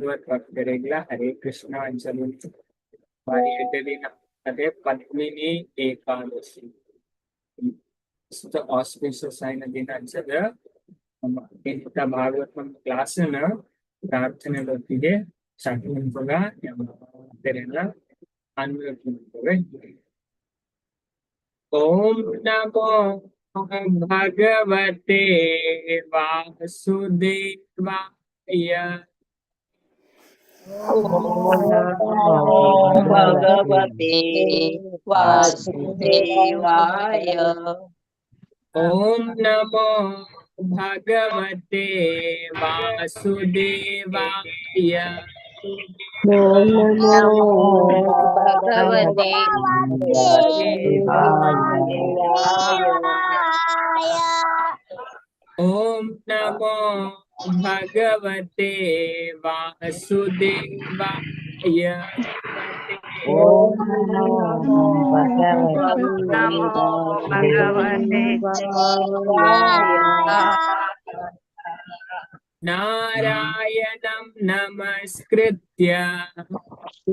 ಭಕ್ತರಿಗಳ ಹರೇ ಕೃಷ್ಣ. ಅಂಚನೆ ಬಾರಿ ಎಡ್ಡೆ ದಿನ ಅದೇ ಪದ್ಮಿನಿ ಏಕಾದಶಿ ಆಸ್ಪಿಷಿಯಸ್ ಆಯಿನ ದಿನ. ಅಂಚದ ನಮ್ಮ ಇಂಥ ಭಾಗವತ ಕ್ಲಾಸನ್ನ ಪ್ರಾರ್ಥನೆದೊಟ್ಟಿಗೆ ಸ್ಟಾರ್ಟ್ ಮನ್ಪುಗ. ಮಾತೆರೆಲ್ಲ ಅನ್ಮ್ಯೂಟ್ ಮನ್ಪುವೆ. ಓಂ ನಮೋ ಭಗವತೆ ವಾಸುದೇವಾಯ. ಭಗವತೆ ವಾಸುದೇವಾಯ. ಓಂ ನಮೋ ಭಗವತೆ ವಾಸುದೇವಾಯ. ಓಂ ನಮೋ ಭಗವತೆ ವಾಸುದೇವಾಯ. ಓಂ ನಮೋ ಭಗವತೆ ವಾಸುದೇವಾಯ. ಓಂ ನಮೋ ಭಗವತೆ ವಾಸುದೇವಾಯ. ನಾರಾಯಣಂ ನಮಸ್ಕೃತ್ಯ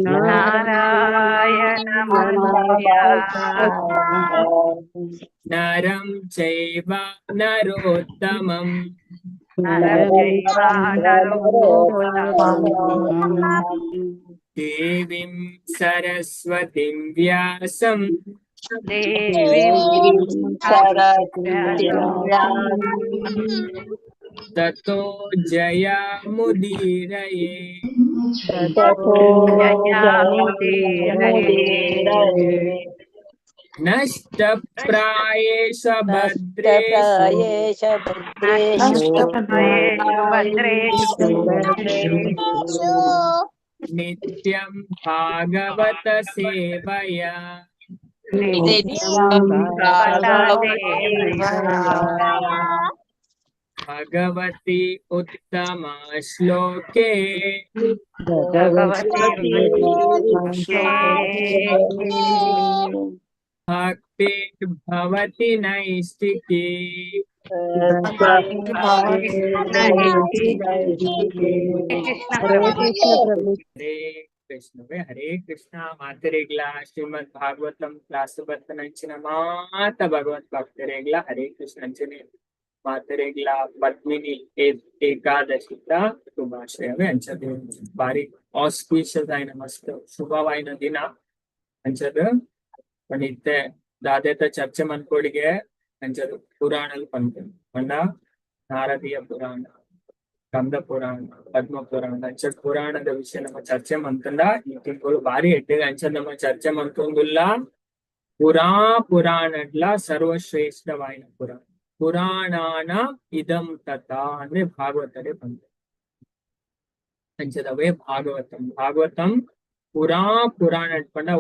ನಾರಾಯಣ ನರಂ ಚೈವ ನರೋತ್ತಮಂ ದೇವಿಂ ಸರಸ್ವತಿಂ ವ್ಯಾಸಂ ತತೋ ಜಯಮುದೀರಯೇ. ನಷ್ಟಪ್ರಾಯೇಷ ಭದ್ರೇಷು ನಿತ್ಯಂ ಭಾಗವತ ಸೇವಯಾ ಭಗವತಿ ಉತ್ತಮ ಶ್ಲೋಕೆ ಭಕ್ತಿ ಭವತಿ ನೈಷ್ಟಿಕಿ. ಹರೇ ಕೃಷ್ಣವೇ, ಹರೇ ಕೃಷ್ಣ. ಮಾತರಿಗ್ಲ ಶ್ರೀಮದ್ ಭಾಗವತಂ ಕ್ಲಾಸ್ ಬರ್ತನಂಚಿನ ಮಾತ ಭಗವತ್ ಭಕ್ತರಿಗ್ಲ ಹರೇ ಕೃಷ್ಣ. ಅಂಚನೆ ಮಾತರಿಗ್ಲ ಪದ್ಮಿನಿ ಏಕಾದಶಿತ ಶುಭಾಶಯವೇ. ಅಂಚದ ಬಾರಿ ಆಸ್ಪೀಷಿಯಸ್ ಆಯಿನ ಮಸ್ತ್ ಶುಭವಾಯಿನ ದಿನ. ಅಂಚದ ಪಂಡ ಇತ್ತೆ ದಾದೇತ ಚರ್ಚೆ ಮನ್ಕೋಡಿಗೆ ಅಂಚದ ಪುರಾಣಲ್ ಪನ್ಪೆರ್ ಪಂಡ ನಾರದೀಯ ಪುರಾಣ, ಸ್ಕಂದ ಪುರಾಣ, ಪದ್ಮ ಪುರಾಣ. ಅಂಚ ಪುರಾಣದ ವಿಷಯ ನಮ್ಮ ಚರ್ಚೆ ಮಂತಂಡ ಈ ತಿಂಗಳು ಬಾರಿ ಎಡ್ಡೆಗೆ. ಅಂಚ ನಮ್ಮ ಚರ್ಚೆ ಮಂತೊಂದುಲ್ಲ ಪುರಾ ಪುರಾಣಡ್ಲ ಸರ್ವಶ್ರೇಷ್ಠವಾಯಿನ ಪುರಾಣ, ಪುರಾಣಾನ ಇದಂ ತಥಾ ಅಂದ್ರೆ ಭಾಗವತರೇ ಬಂದ. ಅಂಚದವೇ ಭಾಗವತಂ. ಭಾಗವತಂ ಪುರಾ ಪುರಾಣ ಪಂಡ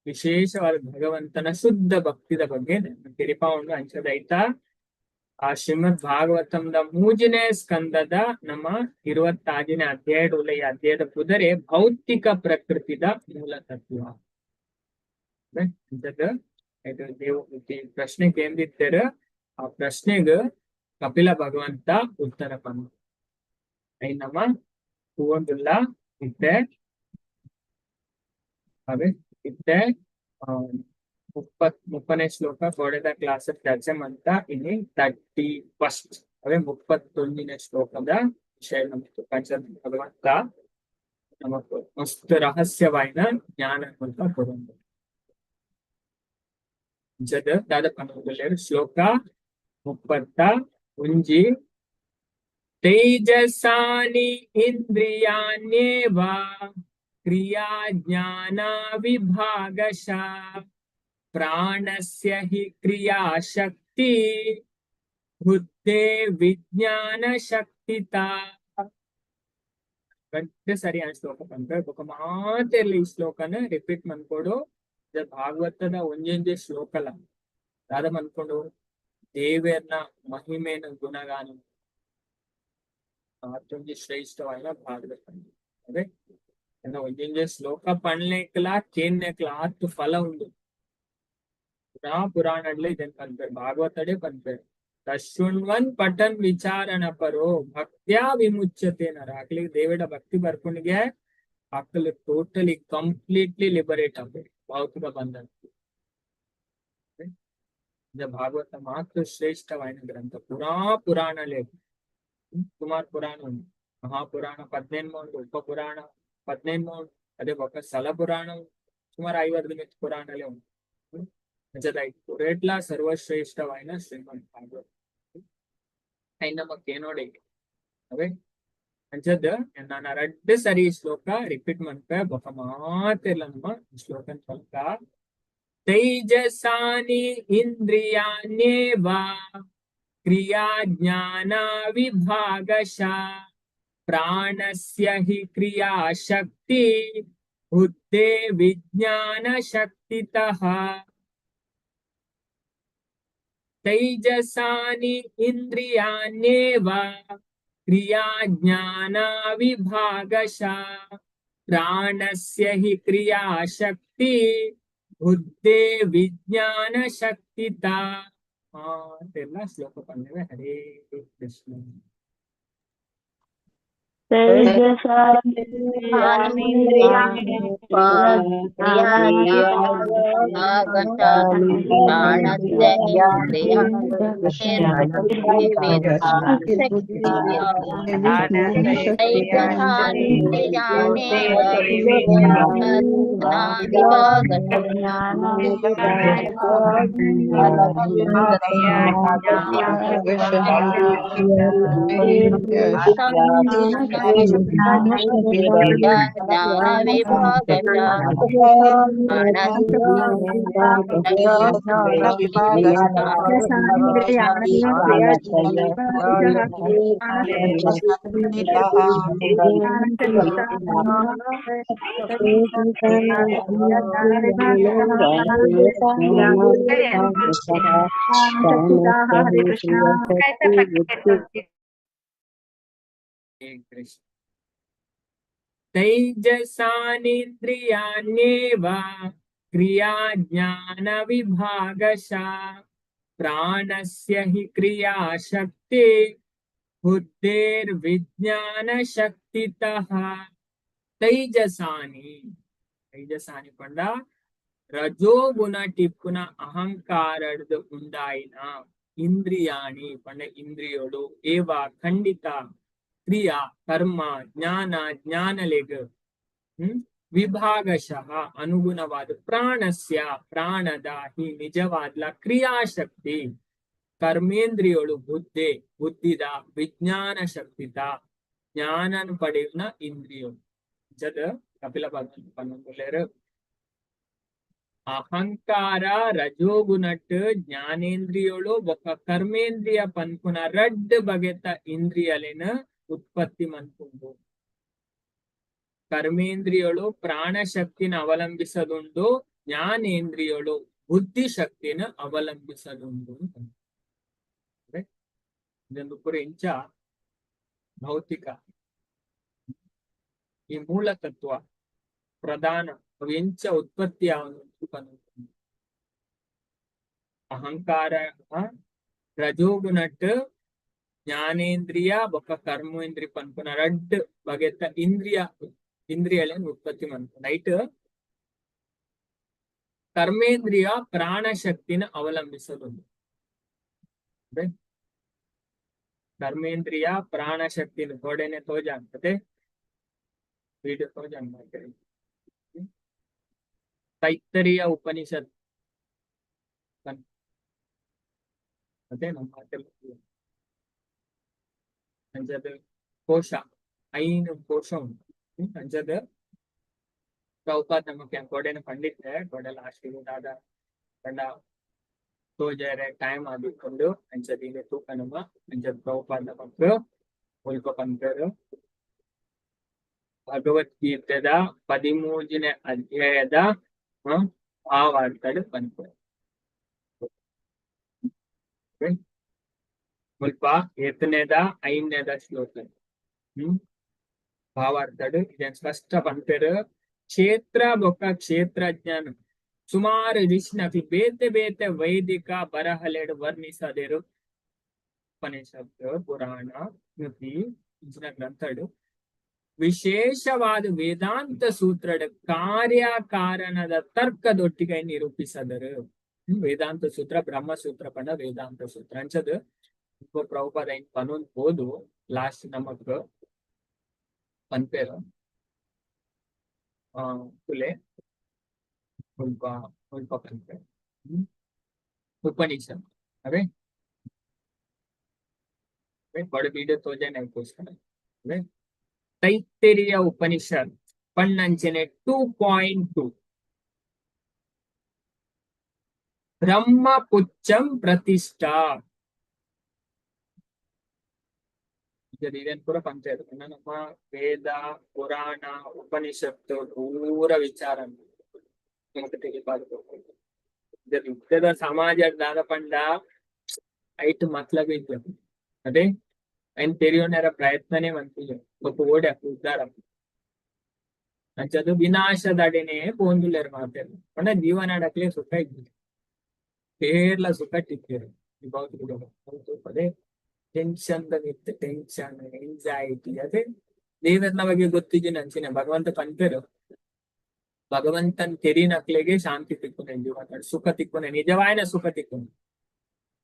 ವಿಶೇಷವಾದ ಭಗವಂತನ ಶುದ್ಧ ಭಕ್ತಿದ ಬಗ್ಗೆ ತೆರಿಪಾವುಂಡು. ಅಂಚದೈತ ಆ ಶ್ರೀಮದ್ ಭಾಗವತಂದ ಮೂಜನೇ ಸ್ಕಂದದ ನಮ್ಮ 26ನೇ ಅಧ್ಯಾಯ ಉಳ್ಳ. ಈ ಅಧ್ಯಾಯದ ಪುದರೆ ಭೌತಿಕ ಪ್ರಕೃತಿದ ಮೂಲ ತತ್ವ. ಅಂಚದ ಇದು ದೇವ ಪ್ರಶ್ನೆ ಕೇಂದಿತ್ತರ ಆ ಪ್ರಶ್ನೆಗ ಕಪಿಲ ಭಗವಂತ ಉತ್ತರ ಪಂಡ. ನಮ್ಮ ತೂವೊಂದುಲ್ಲ ಇತ್ತೆ ಅವೇ ಇತ್ತೆ 30ನೇ ಶ್ಲೋಕ ಕೋಡೆದ ಕ್ಲಾಸ್ ಚರ್ಚೆ ಮಂತ. ಇನಿ 31st ಅವೇ 31ನೇ ಶ್ಲೋಕದ ವಿಷಯ ನಮ್ದು. ಪಂಚ ಭಗವಂತ ನಮಕ್ ಮಸ್ತ್ ರಹಸ್ಯವಾಯಿನ ಜ್ಞಾನ ಅಂತ ಕೊಡೊಂದು ಜದ ದಾದ ಪನೊಂದುಲ್ಲೆರ್. ಶ್ಲೋಕ 31. ತೇಜಸಾನಿ ಇಂದ್ರಿಯಾಣ್ಯೇವ ಕ್ರಿಯಾ ಜ್ಞಾನ ವಿಭಾಗಶ ಪ್ರಾಣಸ್ಯ ಹಿ ಕ್ರಿಯಾ ಶಕ್ತಿ ಬುದ್ಧೇ ವಿಜ್ಞಾನ ಶಕ್ತಿತಾ. ಗಂಟೆ ಸರಿ ಆ ಶ್ಲೋಕ ಪನ್ಪೆ. ಬೊಕ ಮಾತೆರ್ಲ ಈ ಶ್ಲೋಕನ ರಿಪೀಟ್ ಮನ್ಕೊಡು. ಭಾಗವತದ ಒಂಜೊಂಜೆ ಶ್ಲೋಕಲ ದಾದ ಮನ್ಕೊಂಡು ದೇವೆರ್ನ ಮಹಿಮೆನ ಗುಣಗಾನ ಅತ್ತೊಂಜಿ ಶ್ರೇಷ್ಠವಾದ ಭಾಗವತ ಅದೇ. ಒಂಜೊಂಜೆ ಶ್ಲೋಕ ಪನ್ಲೆಕ್ಲ ಕೇನ್ನೆಕ್ಲ ಆತ್ ಫಲ ಉಂಡು. ಪುರಾ ಪುರಾಣಡ್ಲ ಇದನ್ ಪನ್ಪೆರ್, ಭಾಗವತಡೇ ಪನ್ಪೆರ್. ತಶೃಣ್ವನ್ ಪಠನ್ ವಿಚಾರಣ ಪರೋ ಭಕ್ತ್ಯಾ ವಿಮುಚ್ಯತೆ ನರ. ಅಕ್ಲಿಗೆ ದೇವಿಡ ಭಕ್ತಿ ಬರ್ಪುನಿಗೆ ಅಕ್ಲು ಟೋಟಲಿ ಕಂಪ್ಲೀಟ್ಲಿ ಲಿಬರೇಟ್ ಆಗ್ಬೇಕು ಭೌತಿಕ ಬಂಧನ. ಭಾಗವತ ಮಾತ್ರ ಶ್ರೇಷ್ಠವಾದ ಗ್ರಂಥ. ಪುರಾ ಪುರಾಣಲೇ ಸುಮಾರು ಪುರಾಣ ಉಂಟು. ಮಹಾಪುರಾಣ 15 ಉಂಟು, ಉಪ ಪುರಾಣ 15 ಉಂಟು, ಅದೇ ಬೊಕ್ಕ ಸ್ಥಳ ಪುರಾಣ ಸುಮಾರು 50 ಮಿತ್ ಪುರಾಣಲೇ ಉಂಟು. ರೇಟ್ಲಾ ಸರ್ವಶ್ರೇಷ್ಠವಾದ ಶ್ರೀಮದ್ ಭಾಗವತ. ಐನ್ ನಮಕ್ ಏನೋಡಿ ಅವೇ ಅಂಚದ್ ನಾನು ರಡ್ಡ್ ಸರಿ ಶ್ಲೋಕ ರಿಪೀಟ್ ಮನ್ಪೆ, ಬೊಕ ಮಾತೆರ್ಲ ನಮ್ಮ ಶ್ಲೋಕನ್ ಪಲ್ಕ. ತೈಜಸಾನಿ ಇಂದ್ರಿಯಾಣ್ಯೇವ ಕ್ರಿಯಾ ಜ್ಞಾನ ವಿಭಾಗಶ ಪ್ರಾಣಸ್ಯ ಹಿ ಕ್ರಿಯಾ ಶಕ್ತಿ ಬುದ್ಧೇ ವಿಜ್ಞಾನ ಶಕ್ತಿತಃ. ತೈಜಸಾನಿ ಇಂದ್ರಿಯಾಣ್ಯೇವ ಕ್ರಿಯಾ ಜ್ಞಾನ ವಿಭಾಗಶ ಪ್ರಾಣಸ್ಯ ಹಿ ಕ್ರಿಯಾ ಶಕ್ತಿ ಬುದ್ಧೇ ವಿಜ್ಞಾನ ಶಕ್ತಿತ. ಅಂತೆಲ್ಲ ಶ್ಲೋಕ ಬಂದಿವೆ. ಹರೇ ಕೃಷ್ಣ. ಹರೇ ಕೃಷ್ಣ. ಕೃಷ್ಣ. ತೈಜಸಾನಿಂದ್ರಿಯಾಣ್ಯೇವ ಕ್ರಿಯಾ ಜ್ಞಾನ ವಿಭಾಗಶ ಪ್ರಾಣಸ್ಯ ಹಿ ಕ್ರಿಯಾ ಶಕ್ತಿ ಬುದ್ಧೇರ್ವಿಜ್ಞಾನ ಶಕ್ತಿತಃ. ತೈಜಸಾನಿ, ತೈಜಸಾನಿ ಪಂಡ ರಜೋಗುಣ ಟಿಪ್ಪುನ ಅಹಂಕಾರಡ್ದು ಉಂಡಾಯಿನ ಇಂದ್ರಿಯಾಣಿ ಪಂಡ ಇಂದ್ರಿಯೋಡು ಏವ ಖಂಡಿತ ಕ್ರಿಯಾ ಕರ್ಮ ಜ್ಞಾನ ಜ್ಞಾನಲೆಗ್ ವಿಭಾಗಶಃ ಅನುಗುಣವಾದ ಪ್ರಾಣಸ್ಯ ಪ್ರಾಣದ ಹಿ ನಿಜವಾದ್ಲ ಕ್ರಿಯಾಶಕ್ತಿ ಕರ್ಮೇಂದ್ರಿಯೋಳು ಬುದ್ಧಿ ಬುದ್ಧಿದ ವಿಜ್ಞಾನ ಶಕ್ತಿತ ಜ್ಞಾನನ್ ಪಡೆಯುವ ಇಂದ್ರಿಯೋ. ಜದ ಕಪಿಲ ಭಗವಂತ ಪನ್ನೊಂದುಲ್ಲೇರು ಅಹಂಕಾರ ರಜೋಗುಣಟ್ ಜ್ಞಾನೇಂದ್ರಿಯೋಳು ಬೊಕ್ಕ ಕರ್ಮೇಂದ್ರಿಯ ಪನ್ಪುನ ರಡ್ಡ್ ಬಗೆತ ಇಂದ್ರಿಯಲೆನ ಉತ್ಪತ್ತಿ ಮನ್ಪುಂಡು. ಕರ್ಮೇಂದ್ರಿಯಳು ಪ್ರಾಣಶಕ್ತಿನ ಅವಲಂಬಿಸದುಂಡು, ಜ್ಞಾನೇಂದ್ರಿಯಳು ಬುದ್ಧಿ ಶಕ್ತಿನ ಅವಲಂಬಿಸದುಂಡು ಅಂತ. ಇದೊಂದು ಪೂರ ಇಂಚ ಭೌತಿಕ ಈ ಮೂಲ ತತ್ವ ಪ್ರಧಾನ ಅವು ಎಂಚ ಉತ್ಪತ್ತಿ ಆವೊಂದು. ಅಹಂಕಾರ ರಜೋಗುಣಟ್ ಜ್ಞಾನೇಂದ್ರಿಯ ಬೊಕ್ಕ ಕರ್ಮೇಂದ್ರಿಯ ಪನ್ಪುನ ರಡ್ಡ್ ಬಗೆತ ಇಂದ್ರಿಯ ಇಂದ್ರಿಯಲೆನ್ ಉತ್ಪತ್ತಿ ಮನ್ಪುಂಡು. ರೈಟ್, ಕರ್ಮೇಂದ್ರಿಯ ಪ್ರಾಣಶಕ್ತಿನ ಅವಲಂಬಿಸದುಂಡು. ಕರ್ಮೇಂದ್ರಿಯ ಪ್ರಾಣಶಕ್ತಿನ ಗೋಡೆನೆ ತೋಜಾಗ್ತದೆ, ವಿಡಿಯೋ ತೋಜಾಂಗ್. ತೈತ್ತರಿಯ ಉಪನಿಷತ್ ಅದೇ ನಮ್ಮ ಅಂಚದ ಕೋಶ ಐನು ಕೋಶ ಉಂಟು. ಅಂಚದ ಪ್ರಭುಪಾದ್ ನಮಕ್ ಗೋಡೆನ ಪಂಡಿತ್ತೆ ಗೋಡೆ ಲಾಸ್ಟ್ ದಾದ ಪಂಡ ತೋಜಾರೆ ಟೈಮ್ ಆದಿತ್ಕೊಂಡು ಅಂಚದ ಇನಿ ತೂಕ ನಮ್ಮ ಅಂಚದ ಪ್ರಭುಪಾದ್ ನಮಕ್ ಮುಲ್ಪ ಪನ್ಪೆರ್. ಭಗವದ್ಗೀತೆದ 13ನೇ ಅಧ್ಯಾಯದ ಭಾವಾರ್ಥಡ್ ಪನ್ಪೆರ್. ಮುಲ್ಪ ಏತನೇದ ಐದನೇದ ಶ್ಲೋಕ ಭಾವಾರ್ಥಡ್ ಇದನ್ ಸ್ಪಷ್ಟ ಪನ್ಪೆರ್. ಕ್ಷೇತ್ರ ಬೊಕ್ಕ ಕ್ಷೇತ್ರಜ್ಞಾನ ಸುಮಾರು ಋಷಿನಕ್ಲು ಬೇತೆ ಬೇತೆ ವೈದಿಕ ಬರಹಲೆಡ್ ವರ್ಣಿಸದೆರು. ಉಪನಿಷತ್, ಪುರಾಣ, ಸ್ಮೃತಿ ಇಂಚಿನ ಗ್ರಂಥಡು ವಿಶೇಷವಾದ ವೇದಾಂತ ಸೂತ್ರದ ಕಾರ್ಯಕಾರಣದ ತರ್ಕದೊಟ್ಟಿಗೆ ನಿರೂಪಿಸದರು. ವೇದಾಂತ ಸೂತ್ರ, ಬ್ರಹ್ಮ ಸೂತ್ರ ಪಂಡ ವೇದಾಂತ ಸೂತ್ರ ಅಂಚದ ಪ್ರಭುಪಾದ ಪನೊಂದು ಪೋದು ಲಾಸ್ಟ್ ನಮಕ್ ಪನ್ಪೇರು ಕುಲೆ ಮುಲ್ಪ ಮುಲ್ಪ ಪನ್ಪೇರು ಉಪನಿಷತ್ ಅವೇ ಬಡಬೀಡ ತೋಜನೆ ಅಕ್ಕೋಸ್ಕರ. ಅವೇ ತೈತ್ತರಿಯ ಉಪನಿಷತ್ ಪಣ್ಣಂಚನೆ 2.2 ಬ್ರಹ್ಮ ಪುಚ್ಚಂ ಪ್ರತಿಷ್ಠಾ. ಇದೇನ್ ಪೂರ ಪಂಚಾಯತ್ ನಮ್ಮ ವೇದ, ಪುರಾಣ, ಉಪನಿಷತ್ತು ಪೂರ ವಿಚಾರ ನಮಕ್ ತೆರಿಪಾದ್ ಇತ್ತದ ಸಮಾಜ ದಾದ ಪಂಡ ಐಟ್ ಮತ್ಲಬ್ ಇಜ್ಜಿ. ಅದೇ ಐನ್ ತೆರಿಯೊನೆರ ಪ್ರಯತ್ನನೇ ಮನ್ಪುಜೆರ್ ಬೊಕ್ಕ ಓಡೆ ಉದ್ದಾರ ಅಂಚದ ವಿನಾಶದಡೆನೆ ಪೋಂದುಲ್ಲೆರ್ ಮಾತೆರ್ಲ. ಪಂಡ ಜೀವನಡ್ ಅಕ್ಲೆಗ್ ಸುಖ ಇಜ್ಜಿ, ಏರ್ಲ ಸುಖ ತಿಕ್ಕೆರ್. ಅದೇ ಟೆನ್ಷನ್ ದ ಮಿತ್ತ್ ಟೆನ್ಷನ್, ಎಂಗ್ಸೈಟಿ. ಅದೇ ದೇವೆರ್ನ ಬಗ್ಗೆ ಗೊತ್ತಿಜ್ಜಿನ ಅಂಚಿನ ಭಗವಂತ ಪನ್ಪೆರ್, ಭಗವಂತನ್ ತೆರಿನಕ್ಲೆಗೆ ಶಾಂತಿ ತಿಕ್ಕುನೆ, ಜೀವನ ಸುಖ ತಿಕ್ಕುನೆ, ನಿಜವಾಯಿನ ಸುಖ ತಿಕ್ಕುನೆ.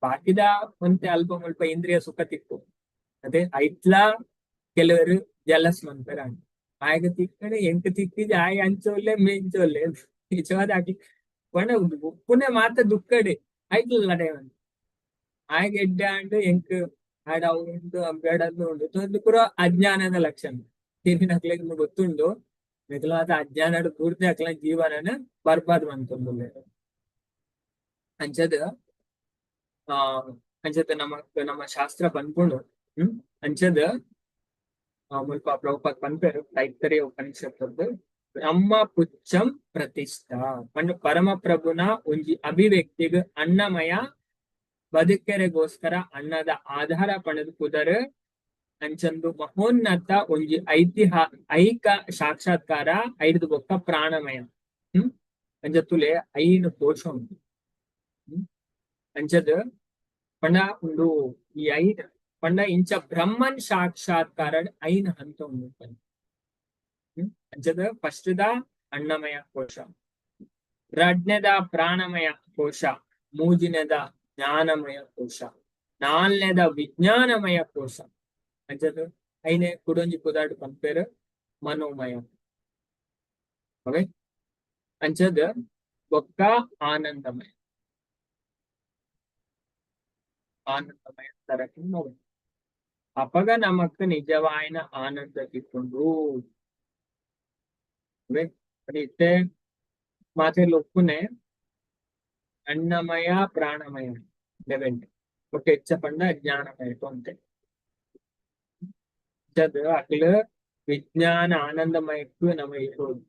ಬಾಕಿದ ಒಂತೆ ಅಲ್ಪ ಮುಲ್ಪ ಇಂದ್ರಿಯ ಸುಖ ತಿಕ್ಕು. ಅದೇ ಐಟ್ಲಾ ಕೆಲವರು ಜಲಸ್ ಮನ್ಪೆರ್, ಆಂಡ ಆಯಗ್ ತಿಕ್ಕಡೆ ಎಂಕ್ ತಿಕ್ಕಿಜಿ, ಆಯೆ ಅಂಚೊಲ್ಲೆ ಮೆಂಚೊಲ್ಲೆ ನಿಜವಾದ ಆಕಿ ಪಂಡ ಉಪ್ಪುನೆ ಮಾತ ದುಃಖಡೆ ಐಟ್ಲ ಲಡಾಯಿ ಮನ್ಪೆ. ಆಯಗ್ ಎಡ್ಡೆ ಆಂಡ್, ಎಂಕ್ ಆಡ ಅವು ಉಂಡು ಬೇಡಂದು ಉಂಡು. ಪೂರ ಅಜ್ಞಾನದ ಲಕ್ಷಣ. ತೆರಿನಕ್ಲೆಗ್ ಗೊತ್ತುಂಡು, ಮೆಕ್ಲ್ ಮಾತ ಅಜ್ಞಾನಡ್ ಪೂರ್ತಿ ಅಕ್ಲೆನ ಜೀವನನ್ ಬರ್ಬಾದ್ ಮಂತೊಂದುಲ್ಲೆರ್. ಅಂಚದ ಅಂಚದ ನಮ್ಮ ನಮ್ಮ ಶಾಸ್ತ್ರ ಪನ್ಪುಂಡು. ಅಂಚದ ಮುಲ್ಪ ಪ್ರಭುಪಾದ್ ಪನ್ಪೆರ್ ತೈತ್ತರಿಯ ಉಪನಿಷತ್ತದ್ದು ಬ್ರಹ್ಮ ಪುಚ್ಚಂ ಪ್ರತಿಷ್ಠಾ ಪಂಡ ಪರಮ ಪ್ರಭುನ ಒಂಜಿ ಅಭಿವ್ಯಕ್ತಿಗ್ ಅನ್ನಮಯ ಬದುಕೆರೆಗೋಸ್ಕರ ಅನ್ನದ ಆಧಾರ ಪಣದು ಪುದರ್. ಅಂಚಂದು ಮಹೋನ್ನತ ಒಂಜಿ ಐಕ ಸಾಕ್ಷಾತ್ಕಾರ ಐದು ಬೊಕ್ಕ ಪ್ರಾಣಮಯ. ಅಂಚ ತುಲೆ ಐನ್ ಕೋಶ ಉಂಡು. ಅಂಚದ ಪಂಡ ಉಂಡು ಈ ಐನ್ ಪಂಡ ಇಂಚ ಬ್ರಹ್ಮನ್ ಸಾಕ್ಷಾತ್ಕಾರ ಐನ್ ಹಂತ ಉಂಡು. ಅಂಚದ ಫಸ್ಟ್ the ಅನ್ನಮಯ ಕೋಶ, ರಡ್ನೆದ ಪ್ರಾಣಮಯ ಕೋಶ, ಮೂಜಿನೆದ ಜ್ಞಾನಮಯ ಕೋಶ, ನಾಲ್ನೆದ ವಿಜ್ಞಾನಮಯ ಕೋಶ. ಅಂಚದ ಐನೆ ಕುಡೊಂಜಿ ಪುದಾರ್ಡ್ ಪನ್ಪೆರ್ ಮನೋಮಯ. ಓಕೆ, ಅಂಚದ ಬೊಕ್ಕ ಆನಂದಮಯ. ಆನಂದಮಯ ತರಕ್ಕೆ ನೋಡು ಅಪಗ ನಮಕ್ ನಿಜವಾಯಿನ ಆನಂದ ತಿಕ್ಕುಂಡು. ಇತ್ತೆ ಮಾತೆರ್ಲ ಉಪ್ಪುನೆ ಅನ್ನಮಯ, ಪ್ರಾಣಮಯ ಲೆವೆಂಟ್ ಬೊಕ್ಕ ಹೆಚ್ಚ ಪಂಡ ಜ್ಞಾನಮಯ ಒಂತೆ. ಅಂಚದ ಅಕ್ಲ್ ವಿಜ್ಞಾನ ಆನಂದಮಯಕ್ಕೂ ನಮ ಇರೋದು.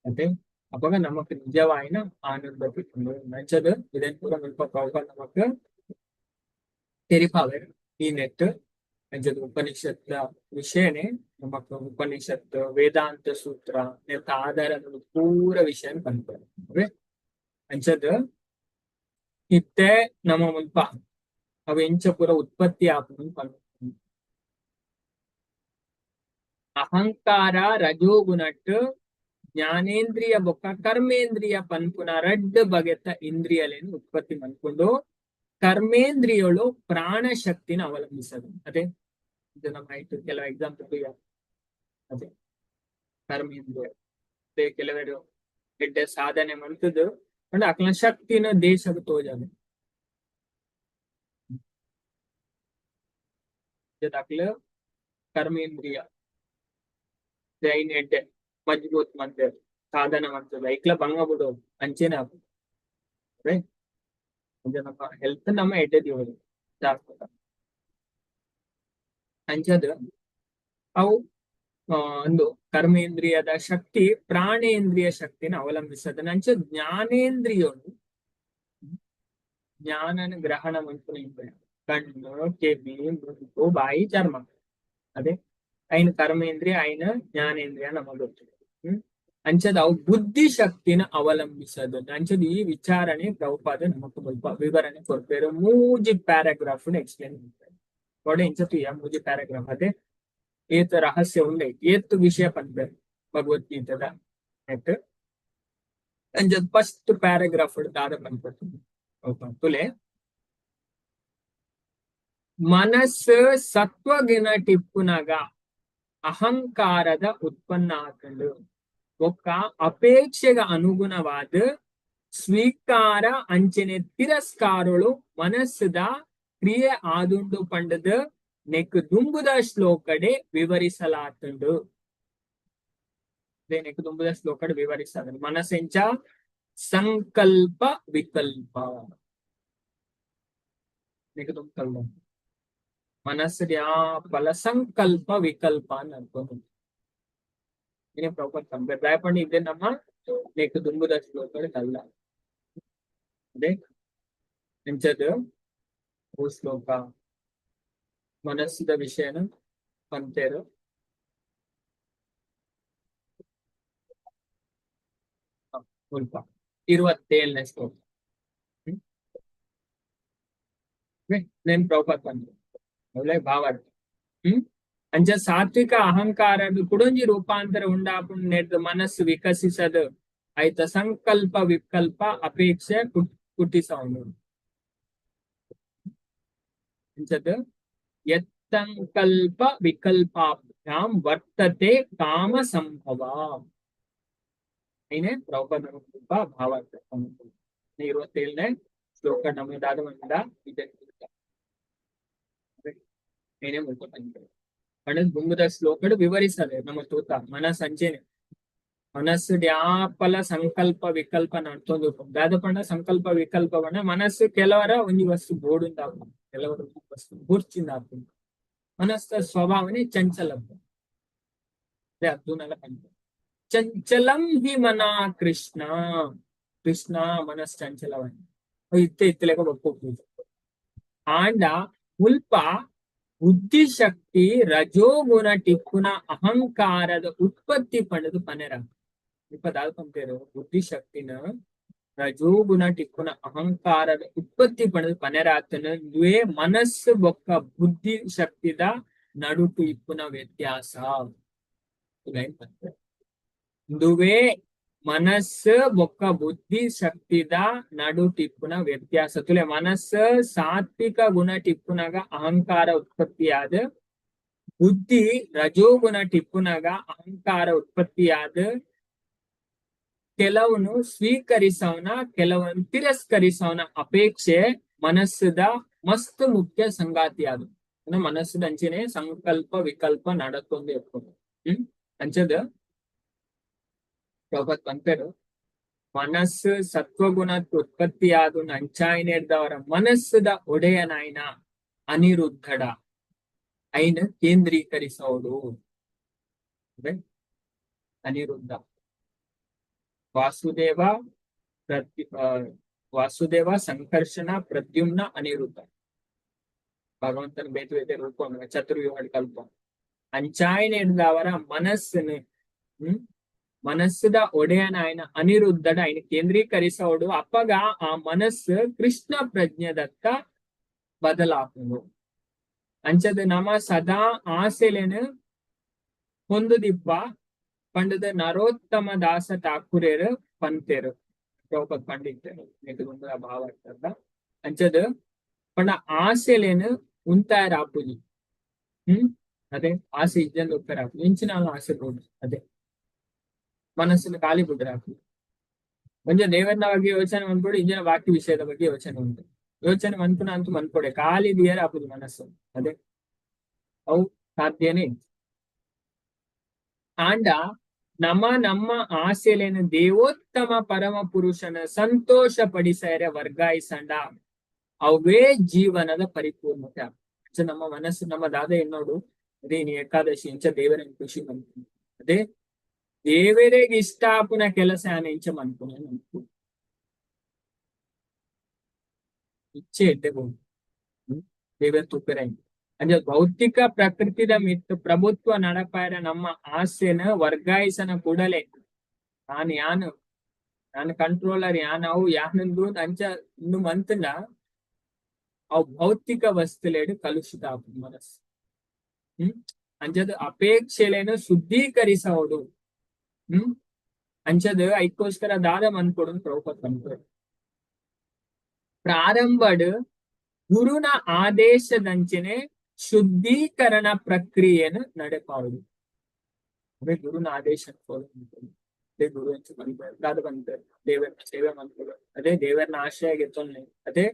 ಅದೇ ಅಪಗ ನಮಕ್ ನಿಜವಾಯಿನ ಆನಂದ ತಿಕ್ಕುಂಡು. ಅಂಚದ ಇದನ್ ಪೂರ ಮುಲ್ಪ ಪ್ರಭುಪಾದ ನಮಕ್ ತೆರಿಪಾವೆರ್ ಈ ನೆಟ್. ಅಂಚದ ಉಪನಿಷತ್ ವಿಷಯನೇ ನಮಕ್ ಉಪನಿಷತ್, ವೇದಾಂತ ಸೂತ್ರ ನೆತ್ತ ಆಧಾರದ ಪೂರ ವಿಷಯ ಪನ್ಪೆರ್. ಅಂಚದ ಇತ್ತೆ ನಮ್ಮ ಮುಲ್ಪ ಅವು ಎಂಚ ಪೂರ ಉತ್ಪತ್ತಿ ಆಪುಂಡು ಪನ್ಪುಂಡು. ಅಹಂಕಾರ ರಜೋಗುಣಟ್ ಜ್ಞಾನೇಂದ್ರಿಯ ಬೊಕ್ಕ ಕರ್ಮೇಂದ್ರಿಯ ಪನ್ಪುನ ರಡ್ಡ್ ಬಗೆತ ಇಂದ್ರಿಯಲೇನು ಉತ್ಪತ್ತಿ ಮನ್ಪುಂಡು. ಕರ್ಮೇಂದ್ರಿಯಳು ಪ್ರಾಣ ಶಕ್ತಿನ ಅವಲಂಬಿಸದು. ಅದೇ ಇದು ನಮ್ಮ ಆಯ್ತು ಕೆಲವು ಎಕ್ಸಾಂಪಲ್. ಅದೇ ಕರ್ಮೇಂದ್ರಿಯ ಅದೇ ಕೆಲವರು ಎಡ್ಡೆ ಸಾಧನೆ ಮಂತದ್ದು ಪಂಡ ಅಕ್ಲೆನ ಶಕ್ತಿನ ದೇಶಗ್ ತೋಜಾದು. ಅಕ್ಲ ಕರ್ಮೇಂದ್ರಿಯ ಐನ್ ಎಡ್ಡೆ ಮಜ್ಬೂತ್ ಮಂತೆರ್, ಸಾಧನೆ ಮಂತದ್ದು ಐಕ್ಲ ಭಂಗ ಬಿಡೋದು ಅಂಚೆನೆ ಆಪುಂಡು. ಅಂಚ ನಮ್ಮ ಹೆಲ್ತ್ ನಮ್ಮ ಎಡ್ಡೆ ದೀವೊಡು ಜಾಸ್ತಿ. ಅಂಚದ ಅವು ಒಂದು ಕರ್ಮೇಂದ್ರಿಯದ ಶಕ್ತಿ ಪ್ರಾಣೇಂದ್ರಿಯ ಶಕ್ತಿನ ಅವಲಂಬಿಸದ. ಅಂಚ ಜ್ಞಾನೇಂದ್ರಿಯೋನು ಜ್ಞಾನನ ಗ್ರಹಣ ಮನ್ಪುನ ಇಂದ್ರಿಯ ಕಣ್ಣು, ಕೆವಿ, ಮೂಗು, ಬಾಯಿ, ಚರ್ಮ. ಅದೇ ಐನ್ ಕರ್ಮೇಂದ್ರಿಯ, ಐನ್ ಜ್ಞಾನೇಂದ್ರಿಯ ನಮಗ್ ಗೊತ್ತು. ಅಂಚದ ಅವು ಬುದ್ಧಿ ಶಕ್ತಿನ ಅವಲಂಬಿಸದು. ಅಂಚದ ಈ ವಿಚಾರಣೆ ಪ್ರಭುಪಾದ ನಮಕ್ ಮುಲ್ಪ ವಿವರಣೆ ಕೊರ್ಪೆರ್. ಮೂಜಿ ಪ್ಯಾರಾಗ್ರಾಫ್ ಎಕ್ಸ್ಪ್ಲೇನ್ ಮಾಡ್ತಾರೆ. ಕೊಡೆ ಇಂಚ ಮೂಜಿ ಪ್ಯಾರಾಗ್ರಾಫ್ ಅದೇ ಏತ್ ರಹಸ್ಯ ಉಂಡೆ ಏತ್ ವಿಷಯ ಪನ್ಪೆರ್ ಭಗವದ್ಗೀತೆದ ಆಯ್ತು. ಅಂಚ ಫಸ್ಟ್ ಪ್ಯಾರಾಗ್ರಾಫ್ ದಾದ ಪನ್ಪೆರ್ ತುಲೆ. ಮನಸ್ಸು ಸತ್ವಗುಣ ಟಿಪ್ಪುನಗ ಅಹಂಕಾರದ ಉತ್ಪನ್ನ ಆತಂಡು ಬೊಕ್ಕ ಅಪೇಕ್ಷೆಗ ಅನುಗುಣವಾದ ಸ್ವೀಕಾರ ಅಂಚನೆ ತಿರಸ್ಕಾರಳು ಮನಸ್ಸುದ ಕ್ರಿಯೆ ಆದುಂಡು ಪಂಡದ ನೆಕ್ ದುಂಬುದ ಶ್ಲೋಕಡೆ ವಿವರಿಸಲಾತುಂಡು. ನೆಕ್ ದುಂಬುದ ಶ್ಲೋಕಡೆ ವಿವರಿಸಾದ ಮನಸ್ಸೆಂಚ ಸಂಕಲ್ಪ ವಿಕಲ್ಪ ನೆಕ್ ದುಂಬು ಮನಸ್ಸು ಯಾಪಲ ಸಂಕಲ್ಪ ವಿಕಲ್ಪ ಅಂತ ಅನ್ಕೊಂಡು ಪ್ರೊಪರ್ ಕಂಪೇರ್ ದಾಯಪಂಡ ಇದೆ ನಮ್ಮ ನೆಕ್ ದುಂಬುದ ಶ್ಲೋಕಡೆ ಕಲ್ಲ. ಅದೇ ಎಂಚದ ಶ್ಲೋಕ ಮನಸ್ಸಿದ ವಿಷಯನ ಪಂತೇರು ಮುಲ್ಪ 27ನೇ ಶ್ಲೋಕ. నేను ಪ್ರಭುಪಾದ್ ಬಂದ್ರು ಅವಲೇ ಭಾವಾರ್ಥ. ಅಂಚ ಸಾತ್ವಿಕ ಅಹಂಕಾರ ಕುಡೊಂಜಿ ರೂಪಾಂತರ ಉಂಡಾಪುಂಡು ನೆಡ್ದು ಮನಸ್ಸು ವಿಕಸಿಸದು ಆಯ್ತ ಸಂಕಲ್ಪ ವಿಕಲ್ಪ ಅಪೇಕ್ಷೆ ಕುಟ್ಟಿಸವನು. ಅಂಚದ ಯತ್ತಂಕಲ್ಪ ವಿಕಲ್ಪಾಭ್ಯಾಂ ವರ್ತತೆ ಕಾಮ ಸಂಭವ. ಐನೆ ಪ್ರಭುಪಾದ ಭಾವಾರ್ಥ 27ನೇ ಶ್ಲೋಕ ನಮ್ಮದಾದ ಒಂದ ಇದೆ. ಏನೇ ಮುಲ್ಪ ಪನ್ಪೆರ್ ಪಂಡ ದುಂಬುದ ಶ್ಲೋಕಡ್ ವಿವರಿಸದೆ ನಮ್ಮ ತೂತ ಮನಸ್ಸು ಅಂಚೆನೆ ಮನಸ್ಸು ಯಾಪಲ ಸಂಕಲ್ಪ ವಿಕಲ್ಪ ನಡ್ತೊಂದು ದಾದ ಪಂಡ ಸಂಕಲ್ಪ ವಿಕಲ್ಪ ಪಂಡ ಮನಸ್ಸು ಕೆಲವರ ಒಂಜಿ ವಸ್ತು ಬೋಡುಂದ ಆಪುಂಡು, ಕೆಲವರ ಒಂಜಿ ವಸ್ತು ಬುರ್ಚಿಂದ ಆಪುಂಡು. ಮನಸ್ಸ ಸ್ವಭಾವನೆ ಚಂಚಲ. ಅದೇ ಅರ್ಜುನಲ ಪನ್ಪೆ ಚಂಚಲಂ ಹಿ ಮನಾ ಕೃಷ್ಣ ಕೃಷ್ಣ ಮನಸ್ಸು ಚಂಚಲವನ್ನ ಇತ್ತೆ ಇತ್ತಲೆಕ ಬೊಕ್ಕ ಆಂಡ ಮುಲ್ಪ ಬುದ್ಧಿಶಕ್ತಿ ರಜೋಗುಣ ಟಿಪ್ಪುನ ಅಹಂಕಾರದ ಉತ್ಪತ್ತಿ ಪಂಡದು ಪನೆರ. ಇಪ್ಪ ದಾದ ಪಂಪೇರು ಬುದ್ಧಿಶಕ್ತಿನ ರಜೋಗುಣ ಟಿಪ್ಪುನ ಅಹಂಕಾರದ ಉತ್ಪತ್ತಿ ಪಂಡದು ಪನೆರಾತನ ದ್ವೇ ಮನಸ್ಸು ಬೊಕ್ಕ ಬುದ್ಧಿ ಶಕ್ತಿದ ನಡುಟು ಇಪ್ಪುನ ವ್ಯತ್ಯಾಸ. ದುವೇ ಮನಸ್ಸು ಬೊಕ್ಕ ಬುದ್ಧಿ ಶಕ್ತಿದ ನಡು ಟಿಪ್ಪುನ ವ್ಯತ್ಯಾಸ. ತುಲೆ ಮನಸ್ಸು ಸಾತ್ವಿಕ ಗುಣ ಟಿಪ್ಪುನಗ ಅಹಂಕಾರ ಉತ್ಪತ್ತಿಯಾದ, ಬುದ್ಧಿ ರಜೋಗುಣ ಟಿಪ್ಪುನಗ ಅಹಂಕಾರ ಉತ್ಪತ್ತಿಯಾದ ಕೆಲವನು ಸ್ವೀಕರಿಸವನ ಕೆಲವನ್ನು ತಿರಸ್ಕರಿಸವನ ಅಪೇಕ್ಷೆ ಮನಸ್ಸುದ ಮಸ್ತ್ ಮುಖ್ಯ ಸಂಗಾತಿ ಅದು. ಮನಸ್ಸುದ ಅಂಚನೆ ಸಂಕಲ್ಪ ವಿಕಲ್ಪ ನಡತೊಂದು ಇರ್ಪುಂಡು. ಅಂಚದ ಪ್ರಭುಪಾದ್ ಪನ್ಪೆರ್ ಮನಸ್ಸು ಸತ್ವಗುಣ ಉತ್ಪತ್ತಿಯಾದ ಅಂಚಾಯಿನೆಡ್ದವರ ಮನಸ್ಸುದ ಒಡೆಯನಾಯ್ನ ಅನಿರುದ್ಧಡ ಐನ ಕೇಂದ್ರೀಕರಿಸೋಡು. ಅನಿರುದ್ಧ ವಾಸುದೇವ ಪ್ರತಿ ವಾಸುದೇವ ಸಂಕರ್ಷಣ ಪ್ರದ್ಯುಮ್ನ ಅನಿರುದ್ಧ ಭಗವಂತನ ಬೇತೆ ಬೇತೆ ರೂಪ ಚತುರ್ವ್ಯೂಹ ಕಲ್ಪ ಅಂಚಾಯಿನೆಡ್ದವರ ಮನಸ್ಸುನು ಮನಸ್ಸುದ ಒಡೆಯನಾಯನ ಅನಿರುದ್ಧಡ ಐನ ಕೇಂದ್ರೀಕರಿಸೋಡು. ಅಪ್ಪಗ ಆ ಮನಸ್ಸು ಕೃಷ್ಣ ಪ್ರಜ್ಞೆದತ್ತ ಬದಲಾಪುಂಡು. ಅಂಚದ ನಮ ಸದಾ ಆಸೆಲೆನು ಹೊಂದುದಿಪ್ಪ ಪಂಡದ ನರೋತ್ತಮ ದಾಸ ಠಾಕೂರೇರು ಪಂತೇರು ಪ್ರಭುಪಾದ್ ಪಂಡಿತರು ಭಾವ ಇರ್ತದ. ಅಂಚದ ಪಂಡ ಆಸೆಲೇನು ಉಂತಾಯರ ಆಪುಜಿ. ಅದೇ ಆಸೆ ಇಜ್ಜಂದ ಉತ್ತರ ಆಪುಜಿ ಇಂಚಿನ ಆಸೆ ಬೋಡು. ಅದೇ ಮನಸ್ಸನ್ನು ಖಾಲಿ ಬಿಡ್ರೆ ಆಪುಜಿ. ಒಂಜ ದೇವರನ ಬಗ್ಗೆ ಯೋಚನೆ ಮನ್ಪೊಡು, ಇಂಜಿನ ಬಾಕಿ ವಿಷಯದ ಬಗ್ಗೆ ಯೋಚನೆ ಉಂಟು ಯೋಚನೆ ಮನ್ಪುನ ಅಂತೂ ಮನ್ಪೊಡೆ ಖಾಲಿ ದಿಯರ ಆಪುಜಿ ಮನಸ್ಸು. ಅದೇ ಅವು ಸಾಧ್ಯನೇ. ಆಂಡ ನಮ್ಮ ನಮ್ಮ ಆಸೆಲೇನು ದೇವೋತ್ತಮ ಪರಮ ಪುರುಷನ ಸಂತೋಷ ಪಡಿಸರೆ ವರ್ಗಾಯಿಸಂಡ ಅವೇ ಜೀವನದ ಪರಿಪೂರ್ಣತೆ. ನಮ್ಮ ಮನಸ್ಸು ನಮ್ಮ ದಾದ ಎನ್ನೋಡು ಅದೇ ನೀ ಏಕಾದಶಿ ಇಂಚ ದೇವರ ಖುಷಿ ಮನ್ಪುನ. ಅದೇ ದೇವರಿಗೆ ಇಷ್ಟ ಆಪುನ ಕೆಲಸ ಆನೆ ಇಂಚ ಮನ್ಪುನ ಮನ್ಪು ಇಚ್ಛೆ ಎಡ್ಡೆ ಬೋಡು ದೇವರ ತೂಪೆರ. ಅಂಚ ಭೌತಿಕ ಪ್ರಕೃತಿದ ಮಿತ್ತು ಪ್ರಭುತ್ವ ನಡಪಾಯರ ನಮ್ಮ ಆಸೆನ ವರ್ಗಾಯಿಸನ ಕೂಡಲೇ ನಾನು ಯಾನು ನಾನು ಕಂಟ್ರೋಲರ್ ಯಾನ್ ಅವು ಯಾನಂದು ಅಂಚ ಇನ್ನು ಮಂತಂಡ ಅವು ಭೌತಿಕ ವಸ್ತುಲೇಡು ಕಲುಷಿತ ಆಪುಂಡು ಮನಸ್ಸು. ಅಂಚದ ಅಪೇಕ್ಷೆಲೇನು ಶುದ್ಧೀಕರಿಸೋಡು. ಅಂಚದ ಐಕ್ಕೋಸ್ಕರ ದಾದ ಮನ್ಪೊಡು ಪ್ರಭುಪಾದ ಪನ್ಪೆರ್. ಪ್ರಾರಂಭಡ್ ಗುರುನ ಆದೇಶದಂಚನೆ ಶುದ್ಧೀಕರಣ ಪ್ರಕ್ರಿಯೆಯನ್ನು ನಡೆಪಾವುದು. ಅದೇ ಗುರುನ ಆದೇಶ ಅದೇ ಗುರು ಎಂಚ ಪನ್ಪೆರ್, ದಾದ ಪನ್ಪೆರ್, ದೇವರ್ನ ಸೇವೆ ಮನ್ಪುಲೆ, ಅದೇ ದೇವರ್ನ ಆಶ್ರಯ ಗೆತ್ತೊನ್ಲೆ, ಅದೇ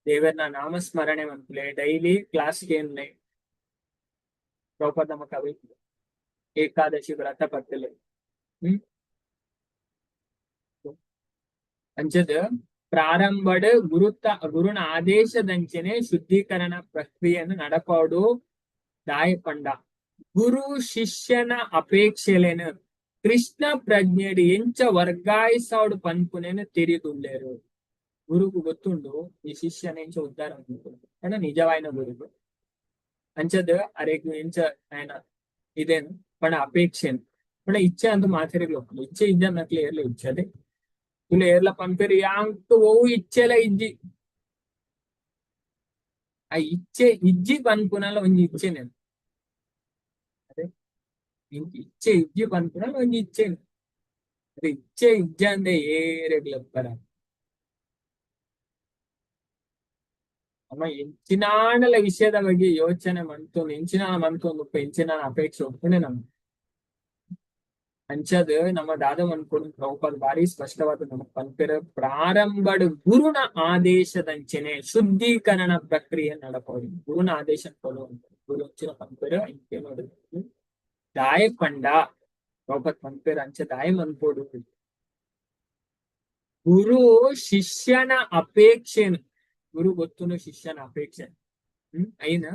ದೇವರ್ನ ನಾಮಸ್ಮರಣೆ ಮನ್ಪುಲೆ, ಡೈಲಿ ಕ್ಲಾಸ್ ಕೇನ್ಲೆ, ಪ್ರಭುಪಾದ ನಮ್ಮ ಕವಿ ಏಕಾದಶಿ ವ್ರತ ಪತ್ತಲೆ. ಅಂಚದ ಪ್ರಾರಂಭಡ್ ಗುರುನ ಆದೇಶದಂಚನೆ ಶುದ್ಧೀಕರಣ ಪ್ರಕ್ರಿಯೆಯನ್ನು ನಡಪಾಡು. ದಾಯ ಪಂಡ ಗುರು ಶಿಷ್ಯನ ಅಪೇಕ್ಷೆಲೇನು ಕೃಷ್ಣ ಪ್ರಜ್ಞೆಡ್ ಎಂಚ ವರ್ಗಾಯಿಸೋಡು ಪನ್ಪುನೇನು ತೆರಿದುಲ್ಲೇರು. ಗುರುಗು ಗೊತ್ತುಂಡು ಈ ಶಿಷ್ಯನ ಎಂಚ ಉದ್ಧಾರ ಪಂಡ ನಿಜವಾಯಿನ ಗುರುಗು ಅಂಚದ ಅರೆಗ್ ಎಂಚ ఆయన ಇದೇನು ಪಂಡ ಅಪೇಕ್ಷೆನ್ ಪಂಡ ಇಚ್ಛೆ ಅಂತ ಮಾತೆರೆಗ್ಲ ಉಪ್ಪುಂಡು. ಇಚ್ಛೆ ಇಜ್ಜನ್ನಕ್ಲೆ ಏರ್ಲ ಇಚ್ಛೆ ಅದೇ ತುಲೆ ಏರ್ಲ ಪನ್ಪೆರ್ ಯಾಂಕ್ ಒವು ಇಚ್ಛೆಲ ಇಜ್ಜಿ. ಆ ಇಚ್ಛೆ ಇಜ್ಜಿ ಪನ್ಪುನಲ ಒಂಜಿ ಇಚ್ಛೆನೆ. ಅದೇ ಇಚ್ಛೆ ಇಜ್ಜಿ ಪನ್ಪುನಲ ಒಂಜಿ ಇಚ್ಛೆ. ಅದೇ ಇಚ್ಛೆ ಇಜ್ಜಂದೆ ಏರೆಗ್ಲ ಉಪ್ಪರ. ಅಮ್ಮ ಎಂಚಿನಾಂಡಲ ವಿಷಯದ ಬಗ್ಗೆ ಯೋಚನೆ ಮಂತೊಂದು ಎಂಚಿನ ಮಂತೊಂದು ಉಪ್ಪ ಎಂಚಿನ ಅಪೇಕ್ಷೆ ಉಪ್ಪುಂಡೆ ನಮ್ಮ. ಅಂಚದ್ ನಮ್ಮ ದಾದ ಮನ್ಪೊಡು ಪ್ರಭುಪಾದ ಬಾರಿ ಸ್ಪಷ್ಟವಾದ ನಮಕ್ ಪನ್ಪೆರ್. ಪ್ರಾರಂಭಡ್ ಗುರುನ ಆದೇಶದಂಚನೆ ಶುದ್ಧೀಕರಣ ಪ್ರಕ್ರಿಯೆ ನಡಪೋಡು. ಗುರುನ ಆದೇಶ ಕೊಡು ಗುರು ಅಂಚಿನ ಪನ್ಪೆರ್ ಇಂಕೇನೋಡು ದಾಯ ಪಂಡ ಪ್ರಭುಪಾದ ಪನ್ಪೆರ್ ಅಂಚ ದಾಯ ಮನ್ಪೊಡು. ಗುರು ಶಿಷ್ಯನ ಅಪೇಕ್ಷೆನ್ ಗುರು ಗೊತ್ತುನು ಶಿಷ್ಯನ ಅಪೇಕ್ಷೆ ಐನ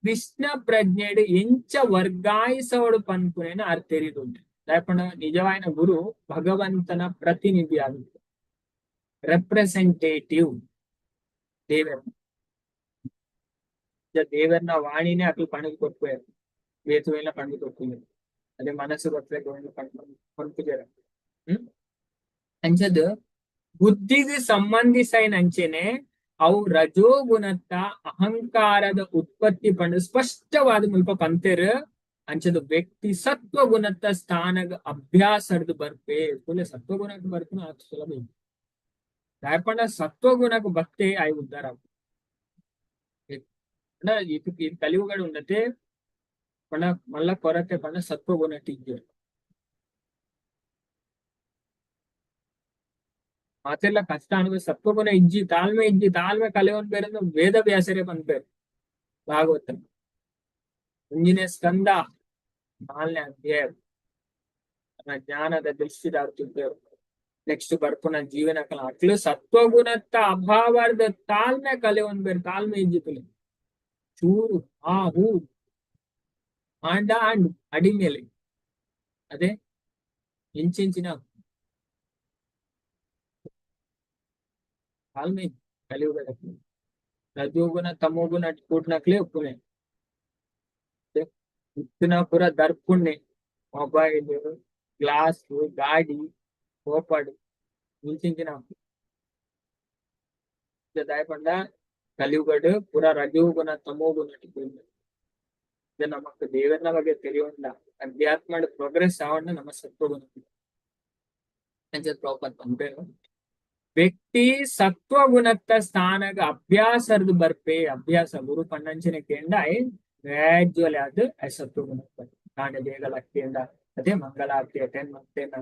ಕೃಷ್ಣ ಪ್ರಜ್ಞೆಡ್ ಎಂಚ ವರ್ಗಾಯಿಸೋಡು ಪನ್ಪುನೇನ ಆರ್ ತೆರಿದುಂಡು. ದಾಯೆ ನಿಜವಾಯಿನ ಗುರು ಭಗವಂತನ ಪ್ರತಿನಿಧಿ ಆಗುತ್ತೆ, ರೆಪ್ರೆಸೆಂಟೇಟಿವ್. ದೇವರ ದೇವರ್ನ ವಾಣಿನೇ ಅಕ್ಲು ಪಣಗ್ ಕೊರ್ಪುವೆರ್, ವೇತುವೆಲ್ಲ ಪಣಗ್ ಕೊರ್ಪುವೆರ್, ಅದೇ ಮನಸ್ಸು ಗೊತ್ತಬೇಕು ಪನ್ಪುಜೆರ್. ಅಂಚದ್ ಬುದ್ಧಿಗೆ ಸಂಬಂಧಿಸೈನ ಅಂಚೆನೆ ಅವು ರಜೋಗುಣತ್ತ ಅಹಂಕಾರದ ಉತ್ಪತ್ತಿ ಪಂಡ ಸ್ಪಷ್ಟವಾದ ಮುಲ್ಪ ಪಂತೆರ್. ಅಂಚದ ವ್ಯಕ್ತಿ ಸತ್ವಗುಣತ್ತ ಸ್ಥಾನಗ ಅಭ್ಯಾಸರ್ದು ಬರ್ಪೆ. ಪುಲೆ ಸತ್ವಗುಣಕ್ಕೆ ಬರ್ಪುನ ಆತ್ ಸುಲಭ ಇಜ್ಜಿ. ದಾಯೆ ಪಂಡ ಸತ್ವಗುಣಕ್ಕೆ ಬತ್ತೆ ಆಯ್ ಉದ್ಧಾರ ಪಂಡ ಈ ಕಲಿಯುಗಡ್ ಉಂಡತೆ ಪಂಡ ಮಲ್ಲ ಕೊರತೆ ಪಂಡ ಸತ್ವಗುಣಟ್ ಇಜ್ಜೆರ್. ಮಾತೆಲ್ಲ ಕಷ್ಟ ಅನುಭವ ಸತ್ವಗುಣ ಇಜ್ಜಿ, ತಾಳ್ಮೆ ಇಜ್ಜಿ, ತಾಳ್ಮೆ ಕಲಿಯೊಂದು ಬೇರೆ ವೇದ ವ್ಯಾಸರೇ ಪನ್ಪೆರ್ ಭಾಗವತ ಒಂಜಿನೇ ಸ್ಕಂದ 4ನೇ ಅಧ್ಯಾಯ ತನ್ನ ಜ್ಞಾನದ ದೃಷ್ಟಿದ ಅರ್ತಿದ್ದೇರು. ನೆಕ್ಸ್ಟ್ ಬರ್ಪುನ ಜೀವನ ಕಲ ಅಕ್ಲು ಸತ್ವಗುಣತ್ತ ಅಭಾವದ ತಾಳ್ಮೆ ಕಲಿಯೊಂದು ಬೇರೆ ತಾಳ್ಮೆ ಇಜ್ಜಿ ತುಲೆ ಚೂರು ಆ ಹೂ ಆಂಡ ಆಂಡ್ ಅಡಿಮೇಲೆ ಅದೇ ಇಂಚಿಂಚಿನ ತಾಳ್ಮೆ కలియుగ ರಜೋಗುಣ ತಮೋಗುಣ ಕೂಟ್ನಕ್ಲೆ ಉಪ್ಪುನೆ ಇತ್ತಿನ ಪೂರ ದರ್ಪುಣ್ಣೆ ಮೊಬೈಲ್ ಗ್ಲಾಸ್ ಗಾಡಿ ಕೋಪಡ್ ಇಂಚಿಂಚಿನ. ದಾಯೆ ಪಂಡ ಕಲಿಯುಗಡ್ ಪೂರ ರಜೋಗುಣ ತಮೋಗುಣ ಇದು ನಮಕ್ ದೇವರ್ನ ಬಗ್ಗೆ ತಿಳಿಯೊಂಡ ಅಧ್ಯಾತ್ಮ ಪ್ರೋಗ್ರೆಸ್ ಆವಣ್ಣ ನಮ್ಮ ಸತ್ವಗುಣ ಅಂಚ ಪ್ರಭುಪಾದ ಪನ್ಪೆರ್. ವ್ಯಕ್ತಿ ಸತ್ವಗುಣತ್ತ ಸ್ಥಾನಗ ಅಭ್ಯಾಸರ್ದು ಬರ್ಪೆ. ಅಭ್ಯಾಸ ಗುರು ಪಣ್ಣಂಚಿನ ಕೇಂಡ ಗ್ರಾಜುವಲಿ ಅದು ಸತ್ವಗುಣ ಕಾಂಡೆ ಬೇಗ ಲಕ್ಕೇಂಡ ಅದೇ ಮಂಗಳಾರತಿ ಅಟೆಂಡ್ ಮಂತೇಂಡ,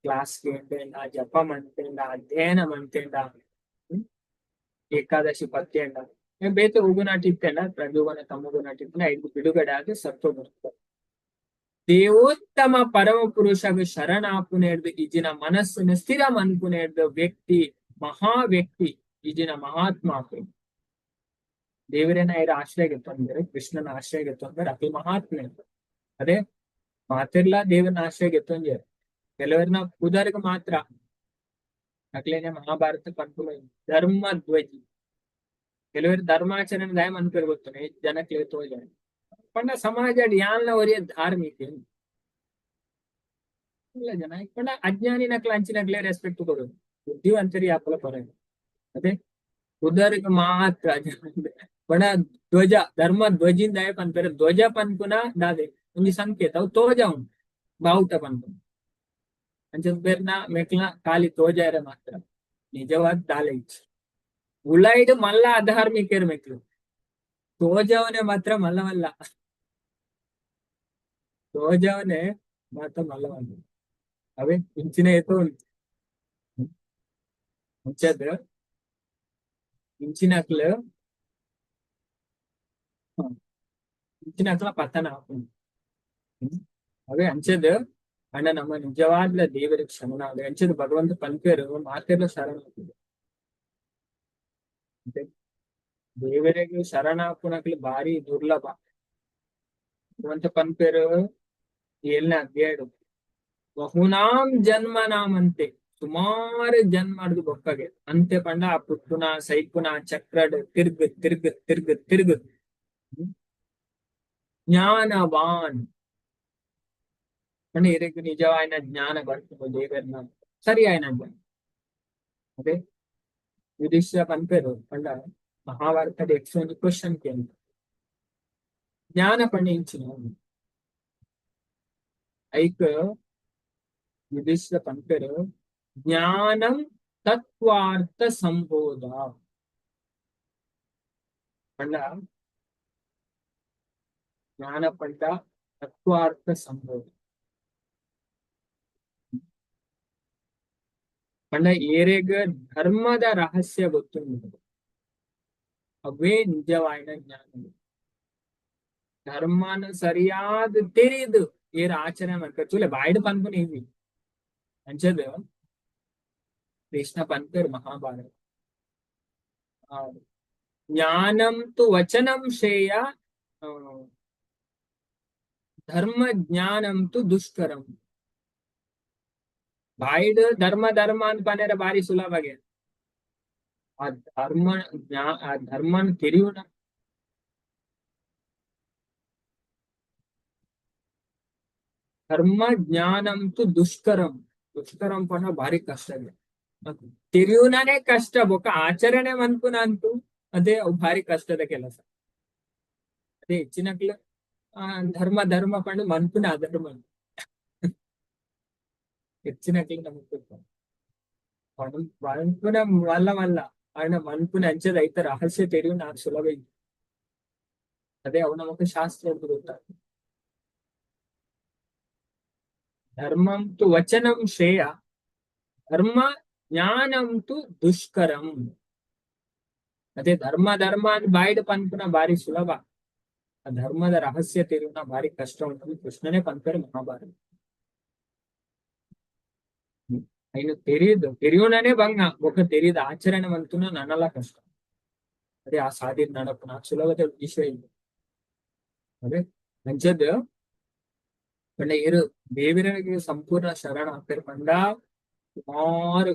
ಕ್ಲಾಸ್ ಕೇಂಡ, ಜಪ ಮಂತೇಂಡ, ಅಧ್ಯಯನ ಮಂತೇಂಡ, ಏಕಾದಶಿ ಪತ್ತೇಂಡ ಬೇತೆ ಉಗುನಾಟಿ ಇತ್ತೇಂಡ ರಜೋಗುಣ ತಮೋಗುಣ ಇತ್ತೇಂಡ ಐದು ಬಿಡುಗಡೆ ಆಗಿ ಸತ್ವಗುಣ. ದೇವೋತ್ತಮ ಪರಮ ಪುರುಷಗ ಶರಣಾಪುನೇರ್ದು ಇಜಿನ ಮನಸ್ಸನ್ನು ಸ್ಥಿರ ಮನ್ಪುನೇರ್ದು ವ್ಯಕ್ತಿ ಮಹಾ ವ್ಯಕ್ತಿ ಇಜಿನ ಮಹಾತ್ಮ. ದೇವರೇನ ಐರ ಆಶ್ರಯಗೆ ತೊಂದರೆ ಕೃಷ್ಣನ ಆಶ್ರಯಗೆ ತೊಂದರೆ ಅತಿ ಮಹಾತ್ಮೆ. ಅದೇ ಮಾತಿರ್ಲ ದೇವರನ ಆಶ್ರಯಗೆ ತೊಂದರೆ ಕೆಲವರನ್ನ ಪುದರ್ಗ ಮಾತ್ರ ಅಕ್ಲೇನೆ ಮಹಾಭಾರತ ಪನ್ಪುನ ಧರ್ಮ ಧ್ವಜಿ. ಕೆಲವರು ಧರ್ಮಾಚರಣೆ ದಾಯ ಮನ್ಪೆರ್ ಗೊತ್ತುಂಡು ಜನಕ್ಲೆ ತೋಜಾರೆ ಪಂಡ ಸಮಾಜ ಯಾನ್ಲ ಒರಿಯ ಧಾರ್ಮಿಕ ಇಲ್ಲ ಜನ ಪಂಡ ಅಜ್ಞಾನಿನಕ್ಲ ಅಂಚಿನಕ್ಲೆ ರೆಸ್ಪೆಕ್ಟ್ ಕೊಡೋದು, ಬುದ್ಧಿವಂತರಿ ಯಾಪಲ ಪರ. ಅದೇ ಪುದರ್ಗ್ ಮಾತ್ರ ಬಣ ಧ್ವಜ, ಧರ್ಮ ಧ್ವಜಿಂದ ಪನ್ಪೆರ್. ಧ್ವಜ ಪನ್ಪುನ ದಾದೆ ಒಂಜಿ ಸಂಕೇತ, ಅವು ತೋಜ ಉಂಡು ಬಾವುಟ ಪನ್ಪುನ. ಅಂಚ ಬೇರ್ನ ಮೆಕ್ಲ ಖಾಲಿ ತೋಜಾರೆ ಮಾತ್ರ, ನಿಜವಾದ ದಾಲ ಇಜ್ಜಿ. ಉಳೈಡ್ ಮಲ್ಲ ಅಧಾರ್ಮಿಕರು ಮೆಕ್ಲು, ತೋಜವನೆ ಮಾತ್ರ ಮಲ್ಲ ಮಲ್ಲ, ತೋಜವನೆ ಮಾತ್ರ ಮಲ್ಲ ಮಲ್ಲ. ಅವೇ ಇಂಚಿನ ಏತೋ ಉಂಟು. ಅಂಚದ ಇಂಚಿನಕ್ಲು ಇಂಚಿನಕ್ಲ ಪತನ ಆಪುಂಡು. ಅವೇ ಅಂಚದ ಅಣ್ಣ ನಮ್ಮ ನಿಜವಾದ್ಲ ದೇವರಿಗೆ ಶರಣಾದ. ಅಂಚದ ಭಗವಂತ ಪನ್ಪೇರು ಮಾತೆರ್ಲ ಶರಣ ಆಪುಂಡು. ದೇವರಿಗೆ ಶರಣ ಆಪುನಕ್ಲು ಬಾರಿ ದುರ್ಲಭ. ಭಗವಂತ ಪನ್ಪೇರು ಏಳನೇ ಅಧ್ಯಾಯಡು, ಬಹುನಾಂ ಜನ್ಮನಾಮಂತೆ, ಸುಮಾರು ಜನ್ಮರ್ದು ಬೊಕ್ಕಗೆ ಅಂತೆ ಪಂಡ ಆ ಪುಟ್ಟುನ ಸೈಪುನ ಚಕ್ರಡ್ ತಿರ್ಗ್ ತಿರ್ಗ್ ತಿರ್ಗ್ ತಿರ್ಗ್ ಜ್ಞಾನವಾನ್ ಪಂಡ ಇರೆಗ್ ನಿಜವಾಯಿನ ಜ್ಞಾನ ಬರ್ಪುಂಡು ದೇವೆರ್ನ ಸರಿಯಾಯಿನ ಜ್ಞಾನ. ಅದೇ ಯುಧಿಷ್ಠಿರ ಪನ್ಪೆರು ಪಂಡ ಮಹಾಭಾರತದ ಎಕ್ಸ್ ಒಂಜಿ ಕ್ವಶನ್ ಕೇಂದ್ರ, ಜ್ಞಾನ ಪಂಡ ಇಂಚಿನ. ಐಕ್ ಯುಧಿಷ್ಠಿರ ಪನ್ಪೆರು, ಜ್ಞಾನಂ ತತ್ವಾರ್ಥ ಸಂಬೋಧ. ಪಂಡ ಜ್ಞಾನ ಪಂಡ ತತ್ವಾರ್ಥ ಸಂಬೋಧ ಪಂಡ ಏರೆಗ್ ಧರ್ಮದ ರಹಸ್ಯ ಗೊತ್ತುಂಡು ಅವೇ ನಿಜವಾಯಿನ ಜ್ಞಾನ. ಧರ್ಮನ ಸರಿಯಾದ ತೆರಿದು ಏರ್ ಆಚರಣೆ ಮಾಡ್ತಾರೆ ತೂಲೆ ಬಾಯ್ಡ್ ಪನ್ಪುನ ಇವಿ. ಅಂಚದ ಕೃಷ್ಣ ಪನ್ಪೆರ್ ಮಹಾಭಾರತ, ಜ್ಞಾನಂ ತು ವಚನಂ ಶ್ರೇಯ ಧರ್ಮ ಜ್ಞಾನಂ ತು ದುಷ್ಕರಂ. ಬಾಯ್ಡ್ ಧರ್ಮ ಧರ್ಮ ಅಂತ ಪನ್ಯರ ಬಾರಿ ಸುಲಭಗೆ. ಆ ಧರ್ಮ ಜ್ಞಾ ಆ ಧರ್ಮನ್ ತೆರಿಯುನ ಧರ್ಮ ಜ್ಞಾನಂ ತು ದುಷ್ಕರಂ. ದುಷ್ಕರಂ ಪಂಡ ಬಾರಿ ಕಷ್ಟ ಇದೆ. ತೆರಿಯುನನೇ ಕಷ್ಟ, ಬೊಕ ಆಚರಣೆ ಮನ್ಪುನ ಅಂತು ಅದೇ ಅವು ಭಾರಿ ಕಷ್ಟದ ಕೆಲಸ. ಅದೇ ಹೆಚ್ಚಿನಕ್ಲು ಆ ಧರ್ಮ ಧರ್ಮ ಪಂಡ ಮನ್ಪುನ ಅಧರ್ಮ. ಹೆಚ್ಚಿನಕ್ಲು ನಮಕ್ ಮನ್ಪುನ ಮಲ್ಲ ಮಲ್ಲ ಆಂಡ ಮನ್ಪುನ ಅಂಚದ ಐತ ರಹಸ್ಯ ತೆರಿಯುನ ಸುಲಭ ಇಜ್ಜಿ. ಅದೇ ಅವು ನಮಕ್ ಶಾಸ್ತ್ರ ಗೊತ್ತಾಗ್ತದೆ. ಧರ್ಮಂ ತು ವಚನಂ ಶ್ರೇಯ ಧರ್ಮ ಜ್ಞಾನಂ ತು ದುಷ್ಕರಂ. ಅದೇ ಧರ್ಮ ಧರ್ಮ ಅಂತ ಬಾಯ್ಡ್ ಪನ್ಪುನ ಬಾರಿ ಸುಲಭ, ಆ ಧರ್ಮದ ರಹಸ್ಯ ತೆರಿಯುನ ಬಾರಿ ಕಷ್ಟ ಉಂಟು. ಕೃಷ್ಣನೇ ಪನ್ಪೆರ್ ಮಹಾಭಾರತ. ಐನು ತೆರಿದು ತೆರಿಯುನನೇ ಬಂಗ ಬೊಕ ತೆರಿದ ಆಚರಣೆ ಮಂತುನ ನನಲ ಕಷ್ಟ. ಅದೇ ಆ ಸಾದಿ ನಡಪುನ ಸುಲಭದ ವಿಷಯ ಇಲ್ಲ. ಅದೇ ಅಂಚದ ಪಂಡ ಏರು ದೇವರಿಗೆ ಸಂಪೂರ್ಣ ಶರಣ ಆಪೆರ್ ಪಂಡ ಸುಮಾರು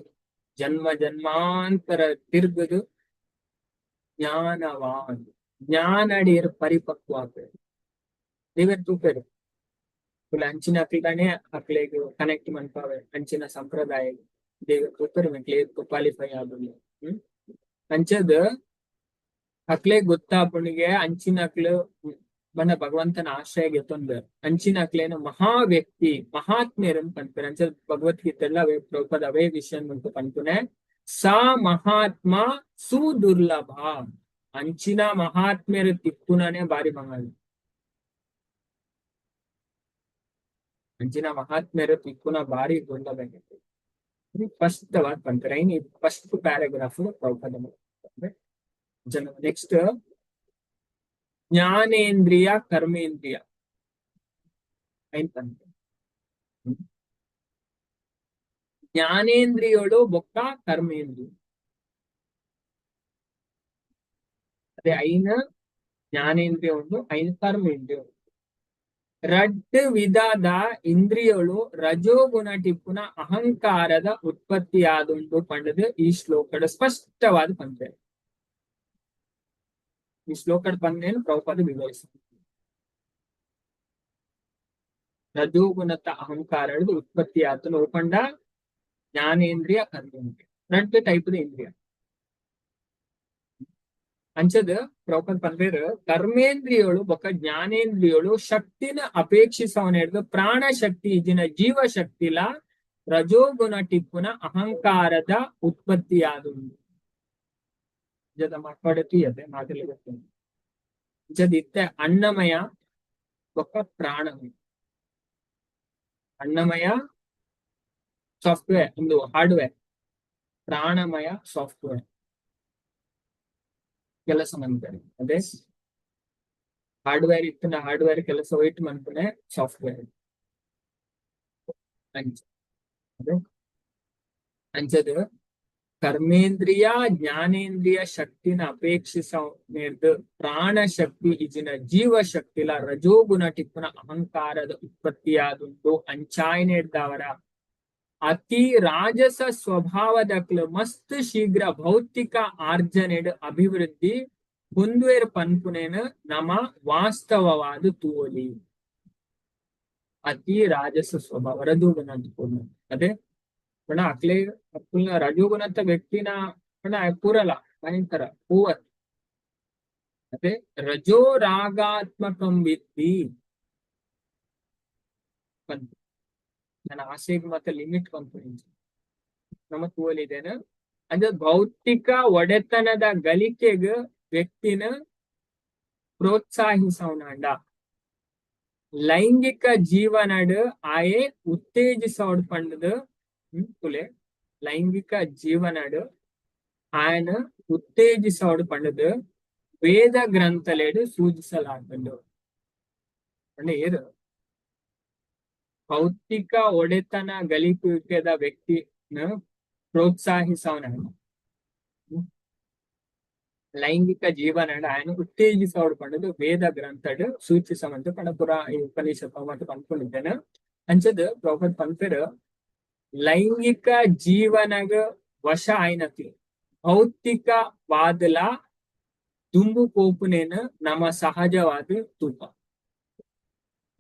ಜನ್ಮ ಜನ್ಮಾಂತರ ತಿರ್ಗುದು ಜ್ಞಾನವಾನ್ ಜ್ಞಾನಡ್ ಏರ್ ಪರಿಪಕ್ವ ಆಪೆರ್ ದೇವೆರ್ ತೂಪೆರ್. ಅಂಚಿನ ಅಕ್ಲೆನೇ ಅಕ್ಲೆಗ್ ಕನೆಕ್ಟ್ ಮನ್ಪಾವೆ ಅಂಚಿನ ಸಂಪ್ರದಾಯ ದೇವೆರ್ ತೂಪೆರ್ ಮೆಕ್ಲೆ ಏತ್ ಕ್ವಾಲಿಫೈ ಆದುಲ್ಲೆ. ಅಂಚದ್ ಅಕ್ಲೆಗ್ ಗೊತ್ತಾಪುಣಿಗೆ ಅಂಚಿನ ಅಕ್ಲು ಬಣ್ಣ ಭಗವಂತನ ಆಶ್ರಯ ಗೆತ್ತೊಂಬೆರ್. ಅಂಚಿನ ಅಕ್ಲೇನ ಮಹಾ ವ್ಯಕ್ತಿ ಮಹಾತ್ಮೇರನ್ ಪನ್ಪೆರ್. ಅಂಚ ಭಗವದ್ಗೀತೆಲ್ಲ ಅವೇ ಪ್ರಭುಪಾದ ಅವೇ ವಿಷಯ ಪನ್ಪುನೆ, ಸಾ ಮಹಾತ್ಮ ಸುದುರ್ಲಭ. ಅಂಚಿನ ಮಹಾತ್ಮೇರ್ ತಿಕ್ಕುನನೇ ಬಾರಿ ಬಂಗಾಳ. ಅಂಚಿನ ಮಹಾತ್ಮೇರ್ ತಿಕ್ಕುನ ಬಾರಿ ದುರ್ಲಭ. ಸ್ಪಷ್ಟವಾದ ಪನ್ಪೆರ್. ಐನ್ ಫಸ್ಟ್ ಪ್ಯಾರಾಗ್ರಾಫ್ ಪ್ರಭುಪಾದ. ನೆಕ್ಸ್ಟ್ ಜ್ಞಾನೇಂದ್ರಿಯ ಕರ್ಮೇಂದ್ರಿಯ ಐನ್ ಪನ್ಪೆರ್. ಜ್ಞಾನೇಂದ್ರಿಯಗಳು ಬೊಕ್ಕ ಕರ್ಮೇಂದ್ರಿಯ. ಅದೇ ಐನ ಜ್ಞಾನೇಂದ್ರಿಯ ಉಂಡು, ಐನ ಕರ್ಮೇಂದ್ರಿಯ ಉಂಡು. ರಡ್ಡ್ ವಿಧದ ಇಂದ್ರಿಯಗಳು ರಜೋಗುಣ ಟಿಪ್ಪುನ ಅಹಂಕಾರದ ಉತ್ಪತ್ತಿಯಾದುಂಡು ಪಂಡದು ಈ ಶ್ಲೋಕಡ್ ಸ್ಪಷ್ಟವಾದ ಪನ್ಪೆರ್. ಈ ಶ್ಲೋಕಡ್ ಪಂದೇನು ಪ್ರಭುಪಾದ ವಿವರಿಸ ರಜೋಗುಣತ ಅಹಂಕಾರದ ಉತ್ಪತ್ತಿ ಆತನು ಪಂಡ ಜ್ಞಾನೇಂದ್ರಿಯ ಕರ್ಮೇಂದ್ರಿಯ ರಡ್ಡ್ ಟೈಪ್ ಇಂದ್ರಿಯ. ಅಂಚದ ಪ್ರಭುಪಾದ ಪನ್ಪೆರ್, ಕರ್ಮೇಂದ್ರಿಯೋಳು ಬೊಕ್ಕ ಜ್ಞಾನೇಂದ್ರಿಯೋಳು ಶಕ್ತಿನ ಅಪೇಕ್ಷಿಸವನ ಹಿಡ್ದು ಪ್ರಾಣ ಶಕ್ತಿ ಇಜಿನ ಜೀವ ಶಕ್ತಿಲ ರಜೋಗುಣ ಟಿಪ್ಪುನ ಅಹಂಕಾರದ ಉತ್ಪತ್ತಿಯಾದುಂಡು. ಜದ ಮಾತಾಡತಿ ಅದೇ ಮಾತೆಲ್ಲ ಗೊತ್ತುಂಡು. ಅಂಚದ ಇತ್ತೆ ಅನ್ನಮಯ ಬೊಕ್ಕ ಪ್ರಾಣಮಯ. ಅನ್ನಮಯ ಸಾಫ್ಟ್ವೇರ್, ಒಂದು ಹಾರ್ಡ್ವೇರ್, ಪ್ರಾಣಮಯ ಸಾಫ್ಟ್ವೇರ್ ಕೆಲಸ ಮಂತಾರೆ. ಅದೇ ಹಾರ್ಡ್ವೇರ್ ಇತ್ತಿನ ಹಾರ್ಡ್ವೇರ್ ಕೆಲಸ ವೈಟ್ ಮನ್ಪುನೆ ಸಾಫ್ಟ್ವೇರ್ ಅಂಚ. ಅದೇ ಅಂಚದ ಕರ್ಮೇಂದ್ರಿಯ ಜ್ಞಾನೇಂದ್ರಿಯ ಶಕ್ತಿನ ಅಪೇಕ್ಷಿಸ ಪ್ರಾಣ ಶಕ್ತಿ ಇಜಿನ ಜೀವ ಶಕ್ತಿಲ ರಜೋಗುಣ ಟಿಪ್ಪುನ ಅಹಂಕಾರದ ಉತ್ಪತ್ತಿಯಾದುಂಟು. ಅಂಚಾಯ್ನೆಡ್ದವರ ಅತಿ ರಾಜಸ ಸ್ವಭಾವದಕ್ಲು ಮಸ್ತ್ ಶೀಘ್ರ ಭೌತಿಕ ಆರ್ಜನೆಡ್ ಅಭಿವೃದ್ಧಿ ಹೊಂದುವೆರ್ ಪನ್ಪುನೇನ ನಮ ವಾಸ್ತವವಾದ ತೂವೊಲಿ. ಅತಿ ರಾಜಸ ಸ್ವಭಾವ, ರಜೋಗುಣ ಅಂತ. ಅದೇ ಪಂಡ ಅಕ್ಲೆ ಅಕುಲ್ನ ರಜೋಗುಣಂತ ವ್ಯಕ್ತಿನ ಪಂಡ ಪೂರಲ ಭಯಂಕರ ಪೂವರ್. ಅದೇ ರಜೋ ರಾಗಾತ್ಮಕಂ ವಿದ್ಧಿ. ನನ್ನ ಆಸೆಗೆ ಮತ್ತೆ ಲಿಮಿಟ್ ಬಂತು. ನಮ್ಮ ತೂವಲಿದೇನ ಅಂದ್ರೆ ಭೌತಿಕ ಒಡೆತನದ ಗಳಿಕೆಗ್ ವ್ಯಕ್ತಿನ ಪ್ರೋತ್ಸಾಹಿಸವನಾಂಡ, ಲೈಂಗಿಕ ಜೀವನಡ್ ಆಯೆ ಉತ್ತೇಜಿಸೋಡ್ ಪಂಡದು ತುಲೆ, ಲೈಂಗಿಕ ಜೀವನಡ್ ಆಯನ ಉತ್ತೇಜಿಸೋಡ್ ಪಂಡದು ವೇದ ಗ್ರಂಥಲೆಡ್ ಸೂಚಿಸಲಾಗುಂಡು. ಅಂದ್ರೆ ಏರು ಭೌತಿಕ ಒಡೆತನ ಗಳಿಸುವಿಕೆದ ವ್ಯಕ್ತಿನ ಪ್ರೋತ್ಸಾಹಿಸವನ, ಲೈಂಗಿಕ ಜೀವನ ఆయన ಉತ್ತೇಜಿಸೋಡ್ ಪಂಡದು ವೇದ ಗ್ರಂಥಡ್ ಸೂಚಿಸವಂತ ಪಂಡ ಪುರ ಈ ಉಪನಿಷತ್ ಮತ್ತು ಪನ್ಕೊಂಡಿದ್ದೇನೆ. ಅಂಚದ ಪ್ರೊಫೆಟ್ ಪನ್ಪೆರ್, ಲೈಂಗಿಕ ಜೀವನಗ ವಶ ಆಯ್ನತಿ ಭೌತಿಕವಾದಲ ದುಂಬು ಪೋಪುನೇನ ನಮ್ಮ ಸಹಜವಾದ ತೂಪ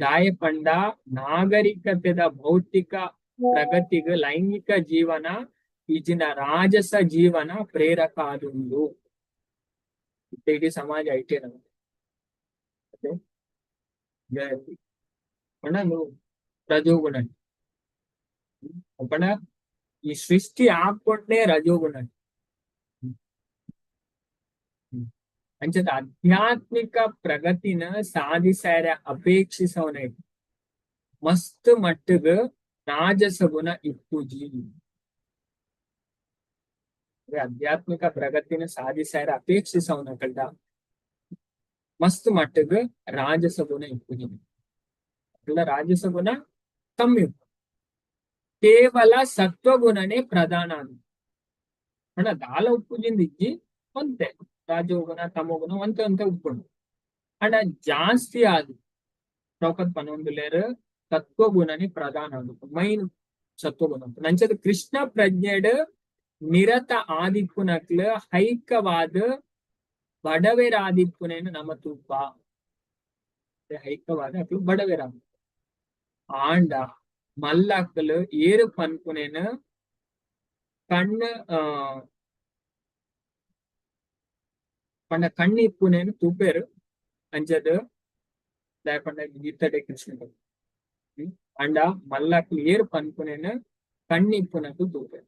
ದಾಯ ಪಂಡ ನಾಗರಿಕತೆದ ಭೌತಿಕ ಪ್ರಗತಿಗ ಲೈಂಗಿಕ ಜೀವನ ಈಜಿನ ರಾಜಸ ಜೀವನ ಪ್ರೇರಕ ಆದುಂಡು. ಇಡೀ ಸಮಾಜ ಐಟೇ ನಮಗೆ ಪಂಡ ರಜೋಗುಣ ಪಂಡ ಈ ಸೃಷ್ಟಿ ಆಪೊಡ್ನೆ ರಜೋಗುಣ. ಅಂಚದ ಆಧ್ಯಾತ್ಮಿಕ ಪ್ರಗತಿನ ಸಾಧಿಸಾರ ಅಪೇಕ್ಷಿಸವನ ಮಸ್ತ್ ಮಟ್ಟಗ ರಾಜಸ ಗುಣ ಇಪ್ಪುಜಿ. ಆಧ್ಯಾತ್ಮಿಕ ಪ್ರಗತಿನ ಸಾಧಿಸಾರ ಅಪೇಕ್ಷಿಸವನ ಕಂಡ ಮಸ್ತ್ ಮಟ್ಟಗ ರಾಜಸ ಗುಣ ಇಪ್ಪುಜಿ. ರಾಜಸ ಗುಣ ಕಮ್ಮಿ, ಕೇವಲ ಸತ್ವಗುಣನೇ ಪ್ರಧಾನ. ಪಂಡ ದಾಲ ಉಪ್ಪುಜಿಂದ ಇಜ್ಜಿ, ಒಂತೆ ರಾಜೋಗುಣ ತಮೋಗುಣ ಒಂತೆ ಒಂತೆ ಉಪ್ಪುಂಡು. ಅಂಡ ಜಾಸ್ತಿ ಆದ್ ಪ್ರೊಪತ್ ಪನೊಂದುಲ್ಲೆರ್ ತತ್ವಗುಣನೇ ಪ್ರಧಾನ ಆದುಪ್ಪು, ಮೈನ್ ಸತ್ವಗುಣ. ನಂಚದ ಕೃಷ್ಣ ಪ್ರಜ್ಞೆಡ್ ನಿರತ ಆದಿಪ್ಪುನಕ್ಲು ಹೈಕವಾದ ಬಡವೆರಾದಿಪ್ಪುನೇನು ನಮ ತೂಪ. ಹೈಕವಾದ ಅಕ್ಲು ಬಡವೆರ ಆಂಡ ಮಲ್ಲಕ್ಲು ಏರು ಪನ್ಪುನೇನು ಕಣ್ಣು ಪಂಡ ಕಣ್ಣು ಇಪ್ಪುನೇನು ತೂಪೇರು. ಅಂಚದ ದಾಯ ಪಂಡ ಗೀತಡೆ ಕೃಷ್ಣ ಅಂಡ ಮಲ್ಲಕ್ಲು ಏರು ಪನ್ಪುನೇನು ಕಣ್ಣು ಇಪ್ಪುನಕ್ಲು ತೂಪೇರು.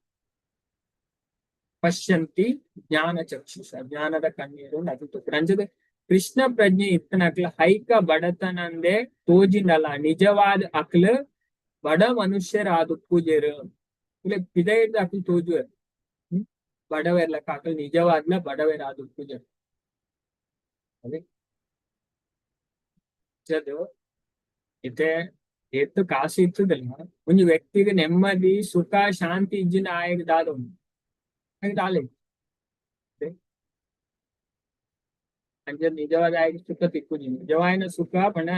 ಪಶ್ಯಂತಿ ಜ್ಞಾನ ಚಕ್ಷುಷ, ಜ್ಞಾನದ ಕಣ್ಣೀರು ಅದು ತೂಪೇರು. ಅಂಚದ ಕೃಷ್ಣ ಪ್ರಜ್ಞೆ ಇತ್ತನಕ್ಲ ಹೈಕ ಬಡತನಂದೆ ತೋಜಿನಲ್ಲ, ನಿಜವಾದ ಅಕ್ಲು ಬಡ ಮನುಷ್ಯರಾದ ಪೂಜೆರು ಇಲ್ಲ ಪಿದೈಡ್ದ ಅಕ್ಲು ತೋಜುವೆರ್ ಬಡವೆರ್ಲಕ್ಕ, ಅಕ್ಲು ನಿಜವಾದ್ಲ ಬಡವೆರಾದ ಪೂಜೆರು. ಅದೇ ಅದು ಇತ್ತೆ ಎತ್ತು ಕಾಸು ಇತ್ತದಲ್ಲ, ಒಂಜಿ ವ್ಯಕ್ತಿಗೆ ನೆಮ್ಮದಿ ಸುಖ ಶಾಂತಿ ಇಜ್ಜಿನ ಆಯಗ್ ದಾದ ಉಂಡು ಹಾಗೆ ದಾಲೆ ಅಂಚ ನಿಜವಾದ ಆಯಗ್ ಸುಖ ತಿಕ್ಕುಜಿ. ನಿಜವಾಯಿನ ಸುಖ ಪಂಡ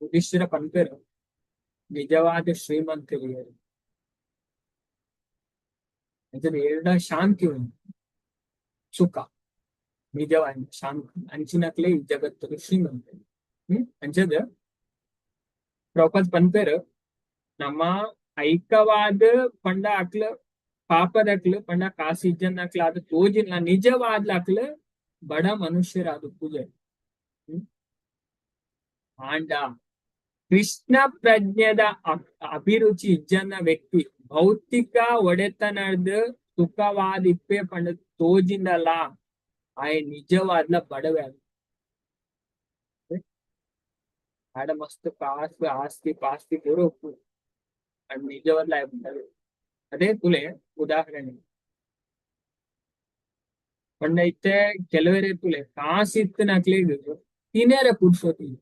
ಯುಧಿಷ್ಠಿರ ಪನ್ಪೆರ್ ನಿಜವಾದ ಶ್ರೀಮಂತರು ಅಂಚನೆ ಎರಡ ಶಾಂತಿ ಉಂಟು ಸುಖ ನಿಜವಾದ ಶಾಂತಿ ಅಂಚಿನಕ್ಲೆ ಈ ಜಗತ್ತು ಶ್ರೀಮಂತ. ಅಂಚದ ಪ್ರಭುಪಾದ್ ಪನ್ಪೆರ್ ನಮ್ಮ ಐಕವಾದ ಪಂಡ ಅಕ್ಲ ಪಾಪದಕ್ಲು ಪಂಡ ಕಾಸು ಇಜ್ಜಂದಕ್ಲ ಅದು ತೋಜಿಲ್ಲ, ನಿಜವಾದ್ಲ ಅಕ್ಲು ಬಡ ಮನುಷ್ಯರಾದ ಪೂಜೆ. ಆಂಡ ಕೃಷ್ಣ ಪ್ರಜ್ಞೆದ ಅಭಿರುಚಿ ಇಜ್ಜನ್ನ ವ್ಯಕ್ತಿ ಭೌತಿಕ ಒಡೆತನದ ಸುಖವಾದಿಪ್ಪೆ ಪಂಡ ತೋಜಿಂದಲ್ಲ, ಆಯ ನಿಜವಾದ್ಲ ಬಡವೆ. ಆಡ ಮಸ್ತ್ ಕಾಸು, ಆಸ್ತಿ ಪಾಸ್ತಿ ಪೂರ ಉಪ್ಪು, ಅಂಡ್ ನಿಜವಾದ್ಲ ಆಯ್ ಬಡವೆ. ಅದೇ ತುಲೆ ಉದಾಹರಣೆ ಪಂಡ ಇತ್ತೆ ಕೆಲವರೇ ತುಲೆ, ಕಾಸಿತ್ತಿನಕ್ಲೆಗ್ ತಿನೆರೆ ಪುರ್ಸೊತಿಜ್ಜಿ.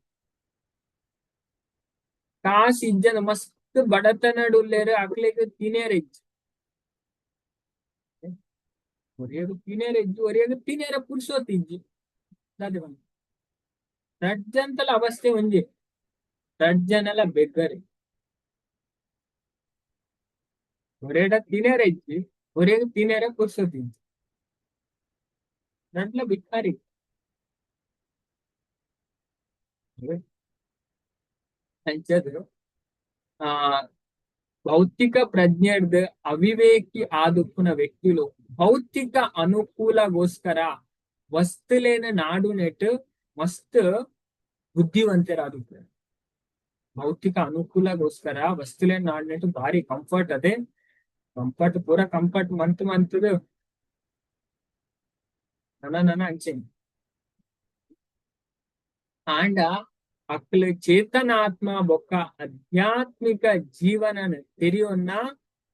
ಕಾಸ್ ಇಜ್ಜಂದೆ ಮಸ್ತ್ ಬಡತನಡ್ ಉಲ್ಲೆರ್, ಅಕ್ಲೆಗ್ ತಿನೆರೆ ಇಜ್ಜಿ. ಒರಿಯಗ್ ತಿನೆರೆ ಇಜ್ಜಿ, ಒರಿಯಗ್ ತಿನೆರೆ ಪುರ್ಸೊತಿಜ್ಜಿ. ದಾದೆ ಪಂಡ ರಡ್ಡ್ ಜನತಲ ಅವಸ್ಥೆ ಒಂಜೆ, ರಡ್ಡ್ ಜನಲ ಬೆಗ್ಗರೆ. ಒರಿಯಡ ತಿನೆರೆ ಇಜ್ಜಿ, ಒರಿಯಗ್ ತಿನೆರೆ ಪುರ್ಸೊತಿಜ್ಜಿ, ರಡ್ಡ್ಲ ಭಿಕಾರಿ. ಅಂಚದ ಆ ಭೌತಿಕ ಪ್ರಜ್ಞೆರ್ದ್ ಅವಿವೇಕಿ ಆದುಪ್ಪುನ ವ್ಯಕ್ತಿಲು ಭೌತಿಕ ಅನುಕೂಲಗೋಸ್ಕರ ವಸ್ತುಲೇನ ನಾಡು ನೆಟ್ ಮಸ್ತ್ ಬುದ್ಧಿವಂತರಾದುಪ್ಪುವೆರ್. ಭೌತಿಕ ಅನುಕೂಲಗೋಸ್ಕರ ವಸ್ತುಲೇನ ನಾಡು ನೆಟ್ ಭಾರಿ ಕಂಫರ್ಟ್, ಅದೇ ಕಂಫರ್ಟ್, ಪೂರ ಕಂಫರ್ಟ್ ಮಂತ್ ಮಂತುದು ನನ ನನ ಅಂಚೆನೆ. ಆಂಡ ಅಕ್ಲು ಚೇತನಾತ್ಮ ಬೊಕ್ಕ ಆಧ್ಯಾತ್ಮಿಕ ಜೀವನನ್ ತೆರಿಯೊನ್ನ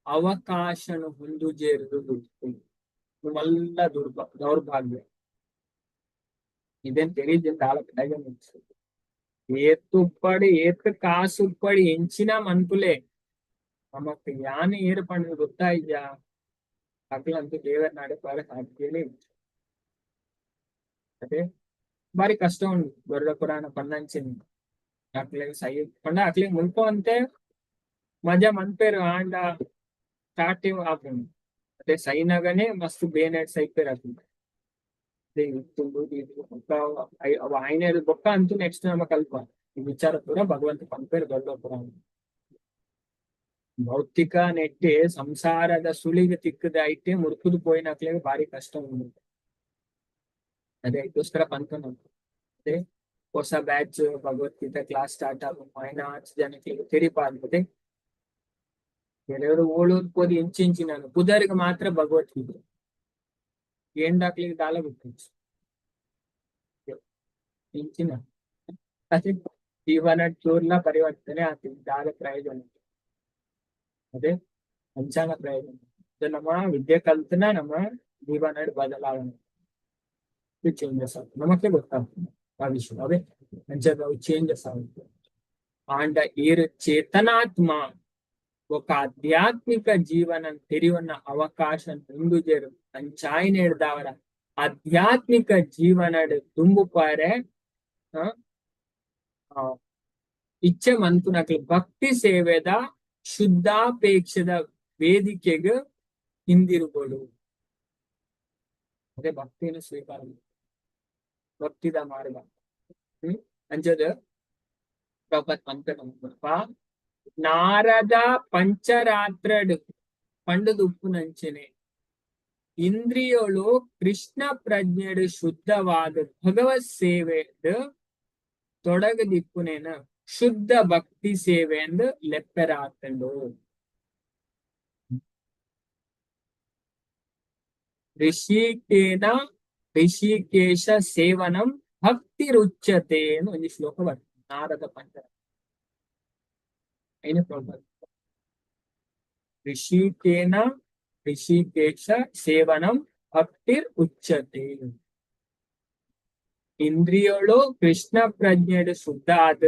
ಅವಕಾಶನು ಹೊಂದುಜೇರುದು ಮಲ್ಲ ದೌರ್ಭಾಗ್ಯ. ಇದೇನ್ ತೆರಿಜಿಂದ ದಾಲ ಪ್ರಯೋಜನ. ಏತ್ ಉಪ್ಪಡ್, ಏತ್ ಕಾಸು ಉಪ್ಪಡ್, ಎಂಚಿನ ಮನ್ಪುಲೆ, ನಮಕ್ ಯಾನ್ ಏರ್ ಪಂಡುದು ಗೊತ್ತಾಯಿಜಾ, ಅಕ್ಲಂತೂ ದೇವರ ನಾಡೆ ಪಾರ ಸಾಧ್ಯನೇ ಇಜ್ಜಿ. ಅದೇ ಬಾರಿ ಕಷ್ಟ ಉಂಡು. ಗರುಡ ಪುರಾಣ ಪನ್ನಂಚಿನ ಅಕ್ಲೆಗ್ ಸೈ ಪಂಡ ಅಕ್ಲೆಗ್ ಮುಲ್ಪ ಒಂತೆ ಮಜಾ ಮನ್ಪೆರ್, ಆಂಡ ಸ್ಟಾರ್ಟಿಂಗ್ ಆಪುಂಡು. ಅದೇ ಸೈನಗನೆ ಮಸ್ತ್ ಬೇನೆಡ್ ಸೈಪೆರ್ ಅಕ್ಲು. ಅದೇ ಬೊಕ್ಕ ಅವ್ ಆಯ್ನೆರ್ದ್ ಬೊಕ್ಕ ಅಂತೂ ನೆಕ್ಸ್ಟ್ ನಮ ಕಲ್ಪ ಈ ವಿಚಾರ ಪೂರ ಭಗವಂತ ಪನ್ಪೆರ್ ಗರುಡ ಪುರಾಣ. ಭೌತಿಕ ನೆಟ್ಟೆ ಸಂಸಾರದ ಸುಳಿಗೆ ತಿಕ್ಕದ ಐಟೆ ಮುರ್ಕುದು ಪೋಯಿನಕ್ಲೆಗ್ ಬಾರಿ ಕಷ್ಟ ಉಂಡು. ಅದೇ ಐಕೋಸ್ಕರ ಪನ್ಪುನ. ಅದೇ ಹೊಸ ಬ್ಯಾಚ್ ಭಗವದ್ಗೀತಾ ಕ್ಲಾಸ್ ಸ್ಟಾರ್ಟ್ ಆಪುಂಡು, ಆಯ್ನಾತ್ ಜನಕ್ಲೆಗ್ ತೆರಿಪಾದ್. ಕೆಲವರು ಓಳೂರ್ ಪೋದು ಎಂಚೆಂಚಿನ ಪುದರ್ಗ್ ಮಾತ್ರ ಭಗವದ್ಗೀತೆ, ಏಂಡಾಕ್ಲೆಗ್ ದಾಲ ಗೊತ್ತಿಜ್ಜಿ ಇಂಚಿನ. ಅದೇ ಜೀವನ ಚೂರ್ಲ ಪರಿವರ್ತನೆ ಆತಿಜಿ, ದಾಲ ಪ್ರಯೋಜನ. ಅದೇ ಅಂಚಾನ ಪ್ರಯೋಜನ. ನಮ್ಮ ವಿದ್ಯೆ ಕಲ್ತನ ನಮ್ಮ ಜೀವನ ಬದಲಾವಣೆ ಚೇಂಜಸ್ ಆಗ್ತದೆ, ನಮಕ್ಕೆ ಗೊತ್ತಾಗ್ತದೆ ಆ ವಿಷಯ. ಅವೇ ಅಂಚದ ಅವು ಚೇಂಜಸ್ ಆಗುತ್ತೆ. ಆಂಡ ಏರು ಚೇತನಾತ್ಮ ఒక ಆಧ್ಯಾತ್ಮಿಕ ಜೀವನ ತೆರಿವನ್ನ ಅವಕಾಶ ಹೊಂದುಜೆರು. ಅಂಚಾಯಿನೆಡ್ದಾವರ ಆಧ್ಯಾತ್ಮಿಕ ಜೀವನಡ್ ದುಂಬುಪಾರೆ ಇಚ್ಛೆ ಮನ್ಪುನಕ್ಲು ಭಕ್ತಿ ಸೇವೆದ ಶುದ್ಧಾಪೇಕ್ಷದ ವೇದಿಕೆಗ್ ಹಿಂದಿರುಗೋಡು. ಅದೇ ಭಕ್ತಿಯನ್ನು ಸ್ವೀಕಾರ, ಭಕ್ತಿದ ಮಾರ್ಗ. ಅಂಚದ ಪ್ರಭುಪಾದ ಪನ್ಪೆರ್, ನಾರದ ಪಂಚರಾತ್ರಡ್ ಪಂಡುದು ಉಪ್ಪುನಂಚನೆ ಇಂದ್ರಿಯೋಳು ಕೃಷ್ಣ ಪ್ರಜ್ಞೆಡ್ ಶುದ್ಧವಾದ ಭಗವತ್ ಸೇವೆಡ್ ತೊಡಗದಿಪ್ಪುನೇನ ಶುದ್ಧ ಭಕ್ತಿ ಸೇವೆ ಎಂದು ಲೆಪ್ಪೆರಾತಂಡು. ಋಷಿಕೇನ ಋಷಿಕೇಶ ಸೇವನಂ ಭಕ್ತಿ ರುಚ್ಯತೆ ಎಂದು ಒಂದು ಶ್ಲೋಕ ಬರ್ತದೆ ನಾರದ ಪಂಚ ಐನ ಪ್ರಭುಪಾದ. ಋಷಿಕೇನ ಋಷಿಕೇಶ ಸೇವನಂ ಭಕ್ತಿರ್ ಉಚ್ಯತೆ. ಇಂದ್ರಿಯೋಳು ಕೃಷ್ಣ ಪ್ರಜ್ಞೆಡ್ ಶುದ್ಧ ಆದ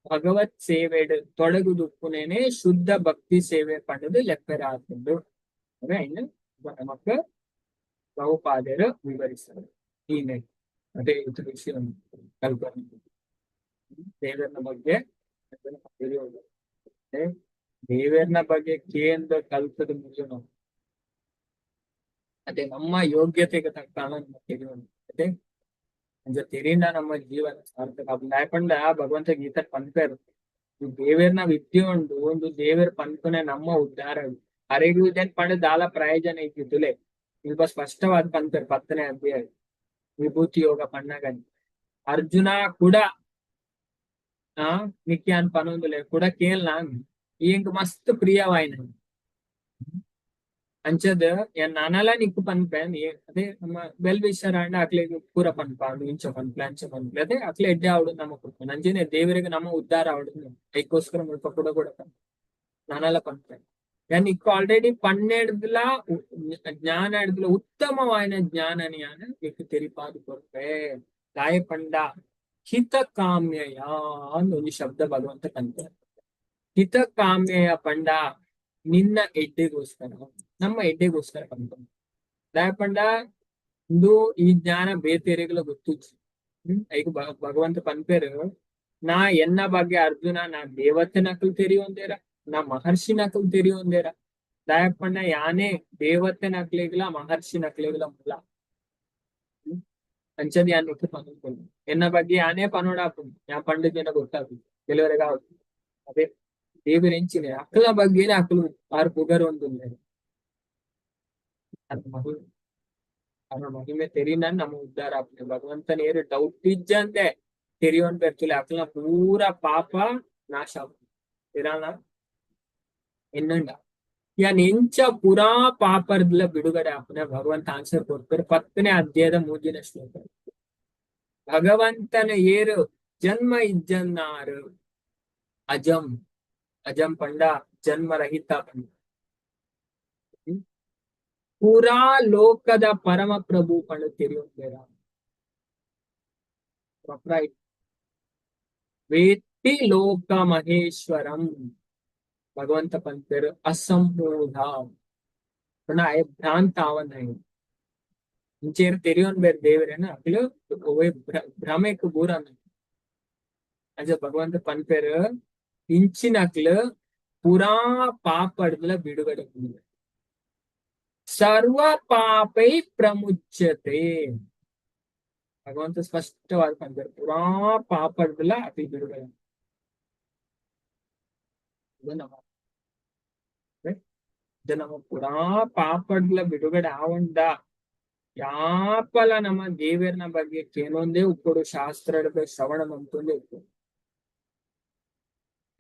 ಭಗವತ್ ಸೇವೆಡ್ ತೊಡಗುದುಪ್ಪುನೇನೆ ಶುದ್ಧ ಭಕ್ತಿ ಸೇವೆ ಪಂಡುದು ಲೆಪ್ಪೆರಾತುಂಡು. ಅದೇ ಐನ ನಮಕ್ ಪ್ರಭುಪಾದರು ವಿವರಿಸ್ತಾರೆ ಈ ನೆಟ್. ಅದೇ ಇದು ವಿಷಯ ಕಲ್ಪನೆ ದೇವರನ ಬಗ್ಗೆ ತಿಳಿಯೋದು. ದೇವರನ ಬಗ್ಗೆ ಕೇಂದ್ರ ಕಲ್ತದ ಮುಗಿಯೋಣ. ಅದೇ ನಮ್ಮ ಯೋಗ್ಯತೆಗೆ ತಕ್ಕ ನಮ್ಮ ತಿಳಿಯೋಣ. ಅದೇ ಅಂಚ ತೆರಿನ ನಮ್ಮ ಜೀವನ ಸಾರ್ಥಕ. ದಾಯೆ ಭಗವಂತ ಗೀತೆ ಪನ್ಪೆರ್, ದೇವೆರ್ನ ವಿದ್ಯೆ ಉಂಡು ಒಂದು ದೇವೆರ್ ಪನ್ಪುನೆ ನಮ್ಮ ಉದ್ಧಾರ. ಅರೆಗುದೇನ್ ಪಂಡ ದಾಲ ಪ್ರಯೋಜನ ಇದ್ದಿದ್ದುಲೆ. ಇಲ್ಪ ಸ್ಪಷ್ಟವಾದ ಪನ್ಪೆರ್ 10ನೇ ಅಧ್ಯಾಯ. ವಿಭೂತಿ ಯೋಗ ಪಣ್ಣಗನಿ ಅರ್ಜುನ ಕೂಡ ಆ ನಿಕ್ಯಾನ್ ಪನೊಂದುಲೆ ಕೂಡ ಕೇಳ್ನ ಎಂಕ್ ಮಸ್ತ್ ಪ್ರಿಯವಾಯಿನ ಅಂಚದ ಎನ್ ನನಲ ನಿಕ್ಕು ಪನ್ಪೆ. ಅದೇ ನಮ್ಮ ವೆಲ್ ವಿಷರ್ ಆಂಡ ಅಕ್ಲೆಗ್ ಪೂರ ಪನ್ಪ, ಇಂಚ ಪನ್ಪೆ ಅಂಚ ಪನ್ಪೆ. ಅದೇ ಅಕ್ಲೆ ಎಡ್ಡೆ ಆವಡು ನಮ ಕೊಡ್ಪೆ. ಅಂಚನೆ ದೇವರಿಗೆ ನಮ್ಮ ಉದ್ಧಾರ ಆವಡು, ಐಕೋಸ್ಕರ ಮುಲ್ಪ ಕೂಡ ಕೂಡ ಪನ್ಪೆ, ನನಲ ಪನ್ಪೆ. ಯಾನ್ ನಿಕ್ಕು ಆಲ್ರೆಡಿ ಪನ್ನೆಡ್ದುಲ ಜ್ಞಾನ ಹಿಡ್ದುಲ ಉತ್ತಮವಾಯಿನ ಜ್ಞಾನ ಜ್ಞಾನ ನಿಕ್ಕು ತೆರಿಪಾದು ಕೊರ್ಪೆ. ದಾಯ ಪಂಡ ಹಿತ ಕಾಮ್ಯಯ ಅಂದ್ ಒಂಜಿ ಶಬ್ದ ಭಗವಂತ ಪನ್ಪೆ. ಹಿತ ಕಾಮ್ಯಯ ಪಂಡ ನಿನ್ನ ಎಡ್ಡೆಗೋಸ್ಕರ, ನಮ್ಮ ಎಡ್ಡೆಗೋಸ್ಕರ ಪನ್ಪ. ದಾಯ ಪಂಡ ಇಂದು ಈ ಜ್ಞಾನ ಬೇತೆರೆಗ್ಲ ಗೊತ್ತುಜ್ಜಿ. ಐಕ್ ಭಗವಂತ ಪನ್ಪೆರ್, ನಾ ಎನ್ನ ಬಗ್ಗೆ ಅರ್ಜುನ ನಾ ದೇವತೆನಕುಲು ತೆರಿಯೊಂದೇರ, ನಾ ಮಹರ್ಷಿನಕುಲು ತೆರಿಯೊಂದೇರ. ದಾಯ ಪಂಡ ಯಾನೇ ದೇವತೆನಕ್ಲೆಗ್ಲ ಮಹರ್ಷಿನಕ್ಲೆಗ್ಲ ಮೂಲ. ಅಂಚದ ಯಾನ್ ನಿಕ್ಕ್ ಪನೊಂದುಲ್ಲೆ. ಎನ್ನ ಬಗ್ಗೆ ಯಾನೇ ಪನೊಡಾಪುಂಡು, ಯಾನ್ ಪಂಡುಜೆಂಡ ಗೊತ್ತಾಪುಜಿ ಕೆಲವರೆಗ್ ಆವು. ಅದೇ ದೇವೆರ್ ಎಂಚಿನ ಅಕ್ಲ್ನ ಬಗ್ಗೆನೆ ಅಕ್ಲು ಆರ್ ಪುಗರೊಂದುಲ್ಲೆರ್. ಅದ್ ಮಹಿಮೆ, ಅವನ ಮಹಿಮೆ ತೆರಿನ ನಮ್ಮ ಉದ್ಧಾರ ಆಪುಂಡು. ಭಗವಂತನ ಏರ್ ಡೌಟ್ ಇಜ್ಜಂದೆ ತೆರಿಯೊಂದು ಬೆರ್ತುಲೆ, ಅಕ್ಲ್ನ ಪೂರ ಪಾಪ ನಾಶ ಆಪುಂಡು. ಇರಾನ ಎನ್ನುಂಡ ಯಾನ್ ಎಂಚ ಪೂರಾ ಪಾಪರ್ದ್ಲ ಬಿಡುಗಡೆ ಆಪುನ? ಭಗವಂತ ಆನ್ಸರ್ ಕೊರ್ಪೆರ್ 10ನೇ ಅಧ್ಯಾಯದ 3ನೇ ಶ್ಲೋಕ. ಭಗವಂತನ ಏರು ಜನ್ಮ ಇಜ್ಜನ್ನಾರು, ಅಜಂ, ಅಜಂ ಪಂಡ ಜನ್ಮರಹಿತ ಪಂಡ, ಪೂರಾ ಲೋಕದ ಪರಮ ಪ್ರಭು ಪಂಡ ತೆರಿಯೊಂದೇರ. ರೈಟ್, ವೇತ್ತಿ ಲೋಕ ಮಹೇಶ್ವರಂ. ಭಗವಂತ ಪನ್ಪೆರ್ ಅಸಂಮೂಢ ಪಂಡ ಆಯೆ ಭ್ರಾಂತ ಆವಂದ. ಇಂಚೇರ್ ತೆರಿಯೊನ್ ಬೇರ್ ದೇವರೇನ ಅಕ್ಲು ಒವ್ವೆ ಭ್ರಮೆಕ್ ಬೂರಂದ. ಅಂಚ ಭಗವಂತ ಪನ್ಪೆರ್, ಇಂಚಿನಕ್ಲು ಪೂರಾ ಪಾಪಡ್ದ್ಲ ಬಿಡುಗಡೆ. ಸರ್ವ ಪಾಪೈ ಪ್ರಮುಚ್ಯತೆ. ಭಗವಂತ ಸ್ಪಷ್ಟವಾದ ಪನ್ಪೆರ್, ಪೂರಾ ಪಾಪಡ್ದ್ಲ ಅಕ್ಲು ಬಿಡುಗಡೆ. ಇದು ನಮ್ಮ ಇದು ನಮ್ಮ ಪೂರಾ ಪಾಪಡ್ಲ ಬಿಡುಗಡೆ ಆವಂಡ ಯಾಪಲ ನಮ್ಮ ದೇವೆರ್ನ ಬಗ್ಗೆ ಕೇನೊಂದೇ ಉಪ್ಪೊಡು, ಶಾಸ್ತ್ರದ ಶ್ರವಣ ಮಂತೊಂದೇ ಉಪ್ಪೊಡು.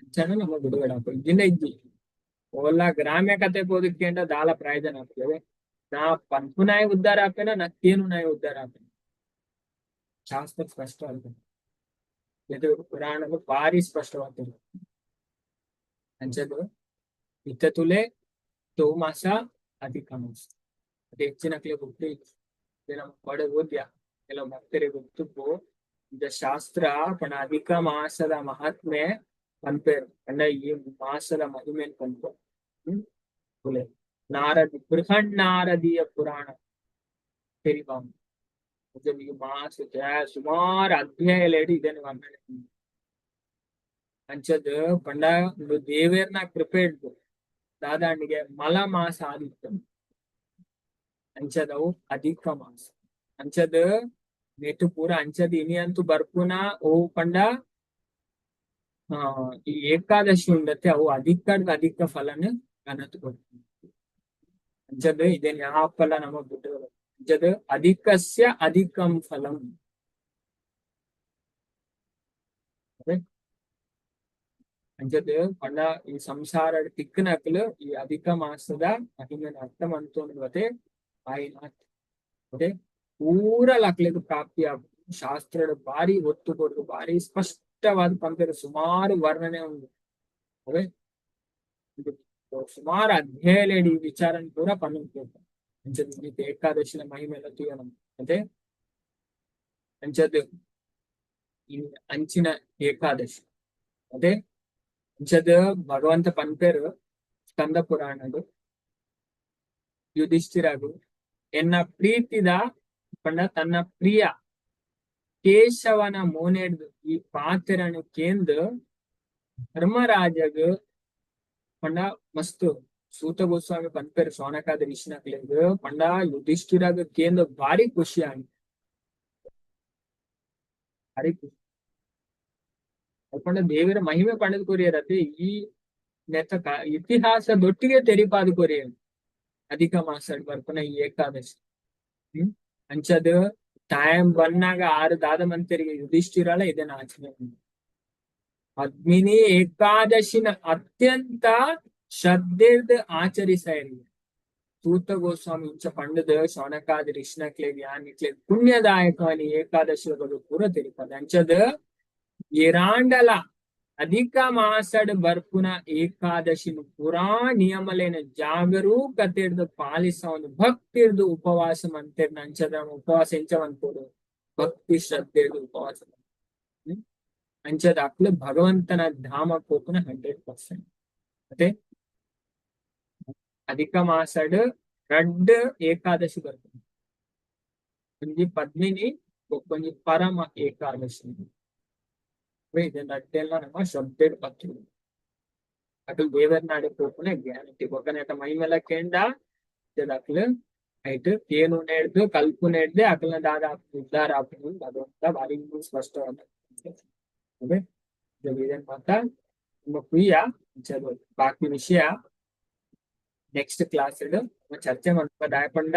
ಅಂಚನ ನಮ್ಮ ಬಿಡುಗಡೆ ಆಪುಂಡು. ಇಜ್ಜಿಂಡ ಇಜ್ಜಿ. ಓಲ್ಲ ಗ್ರಾಮ್ಯ ಕತೆ ಪೋದು ಕೇಂಡ ದಾಲ ಪ್ರಯೋಜನ ಆಪುಜಿ. ನಾ ಪನ್ಪುನಾಯ ಉದ್ಧಾರ ಆಪೇನ, ನಾ ಕೇನುನಾಯ ಉದ್ಧಾರ ಆಪೇನ. ಶಾಸ್ತ್ರ ಸ್ಪಷ್ಟ ಆಲ್ಪುಂಡು. ಇದು ಪುರಾಣಗಳು ಭಾರಿ ಸ್ಪಷ್ಟವಾಗ್ತದೆ. ಅಂಚದ ಇತ್ತತುಲೆ ತೋಮಾಸ ಅಧಿಕ ಮಾಸ ಅದು ಹೆಚ್ಚಿನಕ್ಲೆ ಗೊತ್ತೇ ಇಜ್ಜಿ. ನಮ್ಮ ಬಡ ಓದ್ಯ ಕೆಲವು ಭಕ್ತರಿಗೆ ಗೊತ್ತುಪ್ಪು. ಇದ ಶಾಸ್ತ್ರ ಪಂಡ ಅಧಿಕ ಮಾಸದ ಮಹಾತ್ಮೆ ಪನ್ಪೆರ್. ಪಂಡ ಈ ಮಾಸದ ಮಹಿಮೆನ್ ಪನ್ಪೆರ್. ತುಲೆ ನಾರದಿ ಬೃಹನ್ನಾರದೀಯ ಪುರಾಣ ತೆರಿಪಾಂಡ್. ಈ ಮಾಸ ಸುಮಾರು ಅಧ್ಯಾಯಲೇಡ್ ಇದನ್ನು ವರ್ಣನೆ. ಅಂಚದ್ ಪಂಡ ಉಂದು ದೇವೆರ್ನ ಕೃಪೆಡ್ದ್ ದಾದಾಂಡಿಗೆ ಮಲ ಮಾಸ ಆದಿತ್ತು. ಅಂಚದವು ಅಧಿಕ ಮಾಸ. ಅಂಚದ್ ನೆಟ್ ಪೂರ ಅಂಚದ್ ಇನಿ ಅಂತೂ ಬರ್ಪುನ ಓ ಪಂಡ ಈ ಏಕಾದಶಿ ಉಂಡತ್ತೆ, ಅವು ಅಧಿಕ ಅಧಿಕ ಫಲನ ಕನತ್ ಕೊಡ್ತದೆ. ಅಂಚದ್ ಇದೇನ್ ಯಾಪಲ ನಮ ಬಿಟ್ಟು. ಅಂಚದ್ ಅಧಿಕಸ್ಯ ಅಧಿಕಂ ಫಲಂ. ಅಂಚದ್ ಪಂಡ ಈ ಸಂಸಾರ ತಿಕ್ಕನಕ್ಲು ಈ ಅಧಿಕ ಮಾಸದ ಮಹಿಮೆನ ಅರ್ಥ ಮಂತೊಂದು ಆಯಿನಾತ್ ಅದೇ ಪೂರ ಅಕ್ಲೆಗ್ ಪ್ರಾಪ್ತಿ ಆಪುಂಡು. ಶಾಸ್ತ್ರಡ್ ಬಾರಿ ಒತ್ತು ಕೊರ್ದು ಬಾರಿ ಸ್ಪಷ್ಟವಾದ ಪನ್ಪೆರ್. ಸುಮಾರು ವರ್ಣನೆ ಉಂಡು. ಅವೇ ಸುಮಾರು ಅಧ್ಯಾಯಲೇಡ್ ಈ ವಿಚಾರನ್ ಪೂರ ಪನೊಂದು. ಅಂಚದ ಏಕಾದಶಿನ ಮಹಿಮೆಲ ತೂಯ ನಮ. ಅದೇ ಅಂಚದ್ ಅಂಚಿನ ಏಕಾದಶಿ. ಅದೇ ಅಂಚದ ಭಗವಂತ ಪನ್ಪೆರ್ ಸ್ಕಂದ ಪುರಾಣಡ್ ಯುಧಿಷ್ಠಿರಗು, ಎನ್ನ ಪ್ರೀತಿದ ಪಂಡ ತನ್ನ ಪ್ರಿಯ ಕೇಶವನ ಮೋನೆಡ್ದ್ ಈ ಪಾತೆರನು ಕೇಂದ್ ಧರ್ಮರಾಜಗ್ ಪಂಡ ಮಸ್ತ್. ಸೂತ ಗೋಸ್ವಾಮಿ ಪನ್ಪೆರ್ ಶೌನಕಾದಿ ಋಷಿನಕ್ಲೆಗ್, ಪಂಡ ಯುಧಿಷ್ಠಿರಗ್ ಕೇಂದ್ ಭಾರಿ ಖುಷಿ ಆಂಡ್, ಭಾರಿ ಖುಷಿ. ಪಂಡ ದೇವರ ಮಹಿಮೆ ಪಂಡದ್ ಕೊರಿಯರತೆ ಈ ನೆತ್ತ ಇತಿಹಾಸದೊಟ್ಟಿಗೆ ತೆರಿಪಾದ ಕೊರಿಯರ್ ಅಧಿಕ ಮಾಸಡ್ ಬರ್ಪುನ ಈ ಏಕಾದಶಿ. ಅಂಚದ್ ಟೈಮ್ ಬನ್ನಾಗ ಆರು ದಾದ ಮಂತರಿಗೆ ಯುಧಿಷ್ಠಿರಲ ಇದನ್ನ ಆಚರಣೆ ಮಾಡ್ತಾರೆ. ಪದ್ಮಿನಿ ಏಕಾದಶಿನ ಅತ್ಯಂತ ಶ್ರದ್ಧೆರ್ದ್ ಆಚರಿಸಾಯರಿಗೆ. ಸೂತ ಗೋಸ್ವಾಮಿ ಇಂಚ ಪಂಡದ ಶೌನಕಾದಿ ಋಷಿನಕ್ಲೆಗ್ ಯಾನಿಕ್ಲೆಗ್ ಪುಣ್ಯದಾಯಕವನಿ ಏಕಾದಶಿ ಬಗ್ಗೆ ಪೂರ ತೆರಿಪದ. ಅಂಚದ ಏರಾಂಡಲ ಅಧಿಕ ಮಾಸಡ್ ಬರ್ಪುನ ಏಕಾದಶಿನ ಪೂರಾ ನಿಯಮಲೇನ ಜಾಗರೂಕತೆರ್ದ್ ಪಾಲಿಸವನು ಭಕ್ತಿರ್ದು ಉಪವಾಸ ಮಂತೆರ್ನ. ಅಂಚದ ಉಪವಾಸ ಎಂಚ ಮನ್ಪೊಡು? ಭಕ್ತಿ ಶ್ರದ್ಧೆರ್ದ್ ಉಪವಾಸ. ಅಂಚದ ಅಕ್ಲು ಭಗವಂತನ ಧಾಮ ಪೋಪುನ 100%. ಅದೇ ಅಧಿಕ ಮಾಸಡ್ ರಡ್ಡ್ ಏಕಾದಶಿ ಬರ್ಪುಂಡು. ಒಂಜಿ ಪದ್ಮಿನಿ, ಬೊಕ್ಕೊಂಜಿ ಪರಮ ಏಕಾದಶಿ. ಇದನ್ನ ರಡ್ಡೆಲ್ಲ ನಮ್ಮ ಶ್ರದ್ಧೆಡ್ ಪತ್ತೊಡು. ಅಕಲ್ ದೇವರ್ನಾಡೆ ಪೋಪುನ ಗ್ಯಾರಂಟಿ. ಬೊಕ್ಕನೇಟ ಮೈಮೆಲ ಕೇಂಡ ಅಕ್ಲು ಐಟ್ ಕೇನು ನೇಡ್ದು ಕಲ್ಪು ನೇಡ್ದೆ ಅಕಲ್ನ ದಾದ ಉದ್ಧಾರ ಆಪುಂಡು. ಭಗವಂತ ಬಾರಿ ಸ್ಪಷ್ಟವಾದ ಇದನ್ ಮಾತ ನಿಮ್ಮ ಪ್ರಿಯ. ಬಾಕಿ ವಿಷಯ ನೆಕ್ಸ್ಟ್ ಕ್ಲಾಸ್ ಚರ್ಚೆ ಮಾಡ್ಪ. ದಾಯಪಂಡ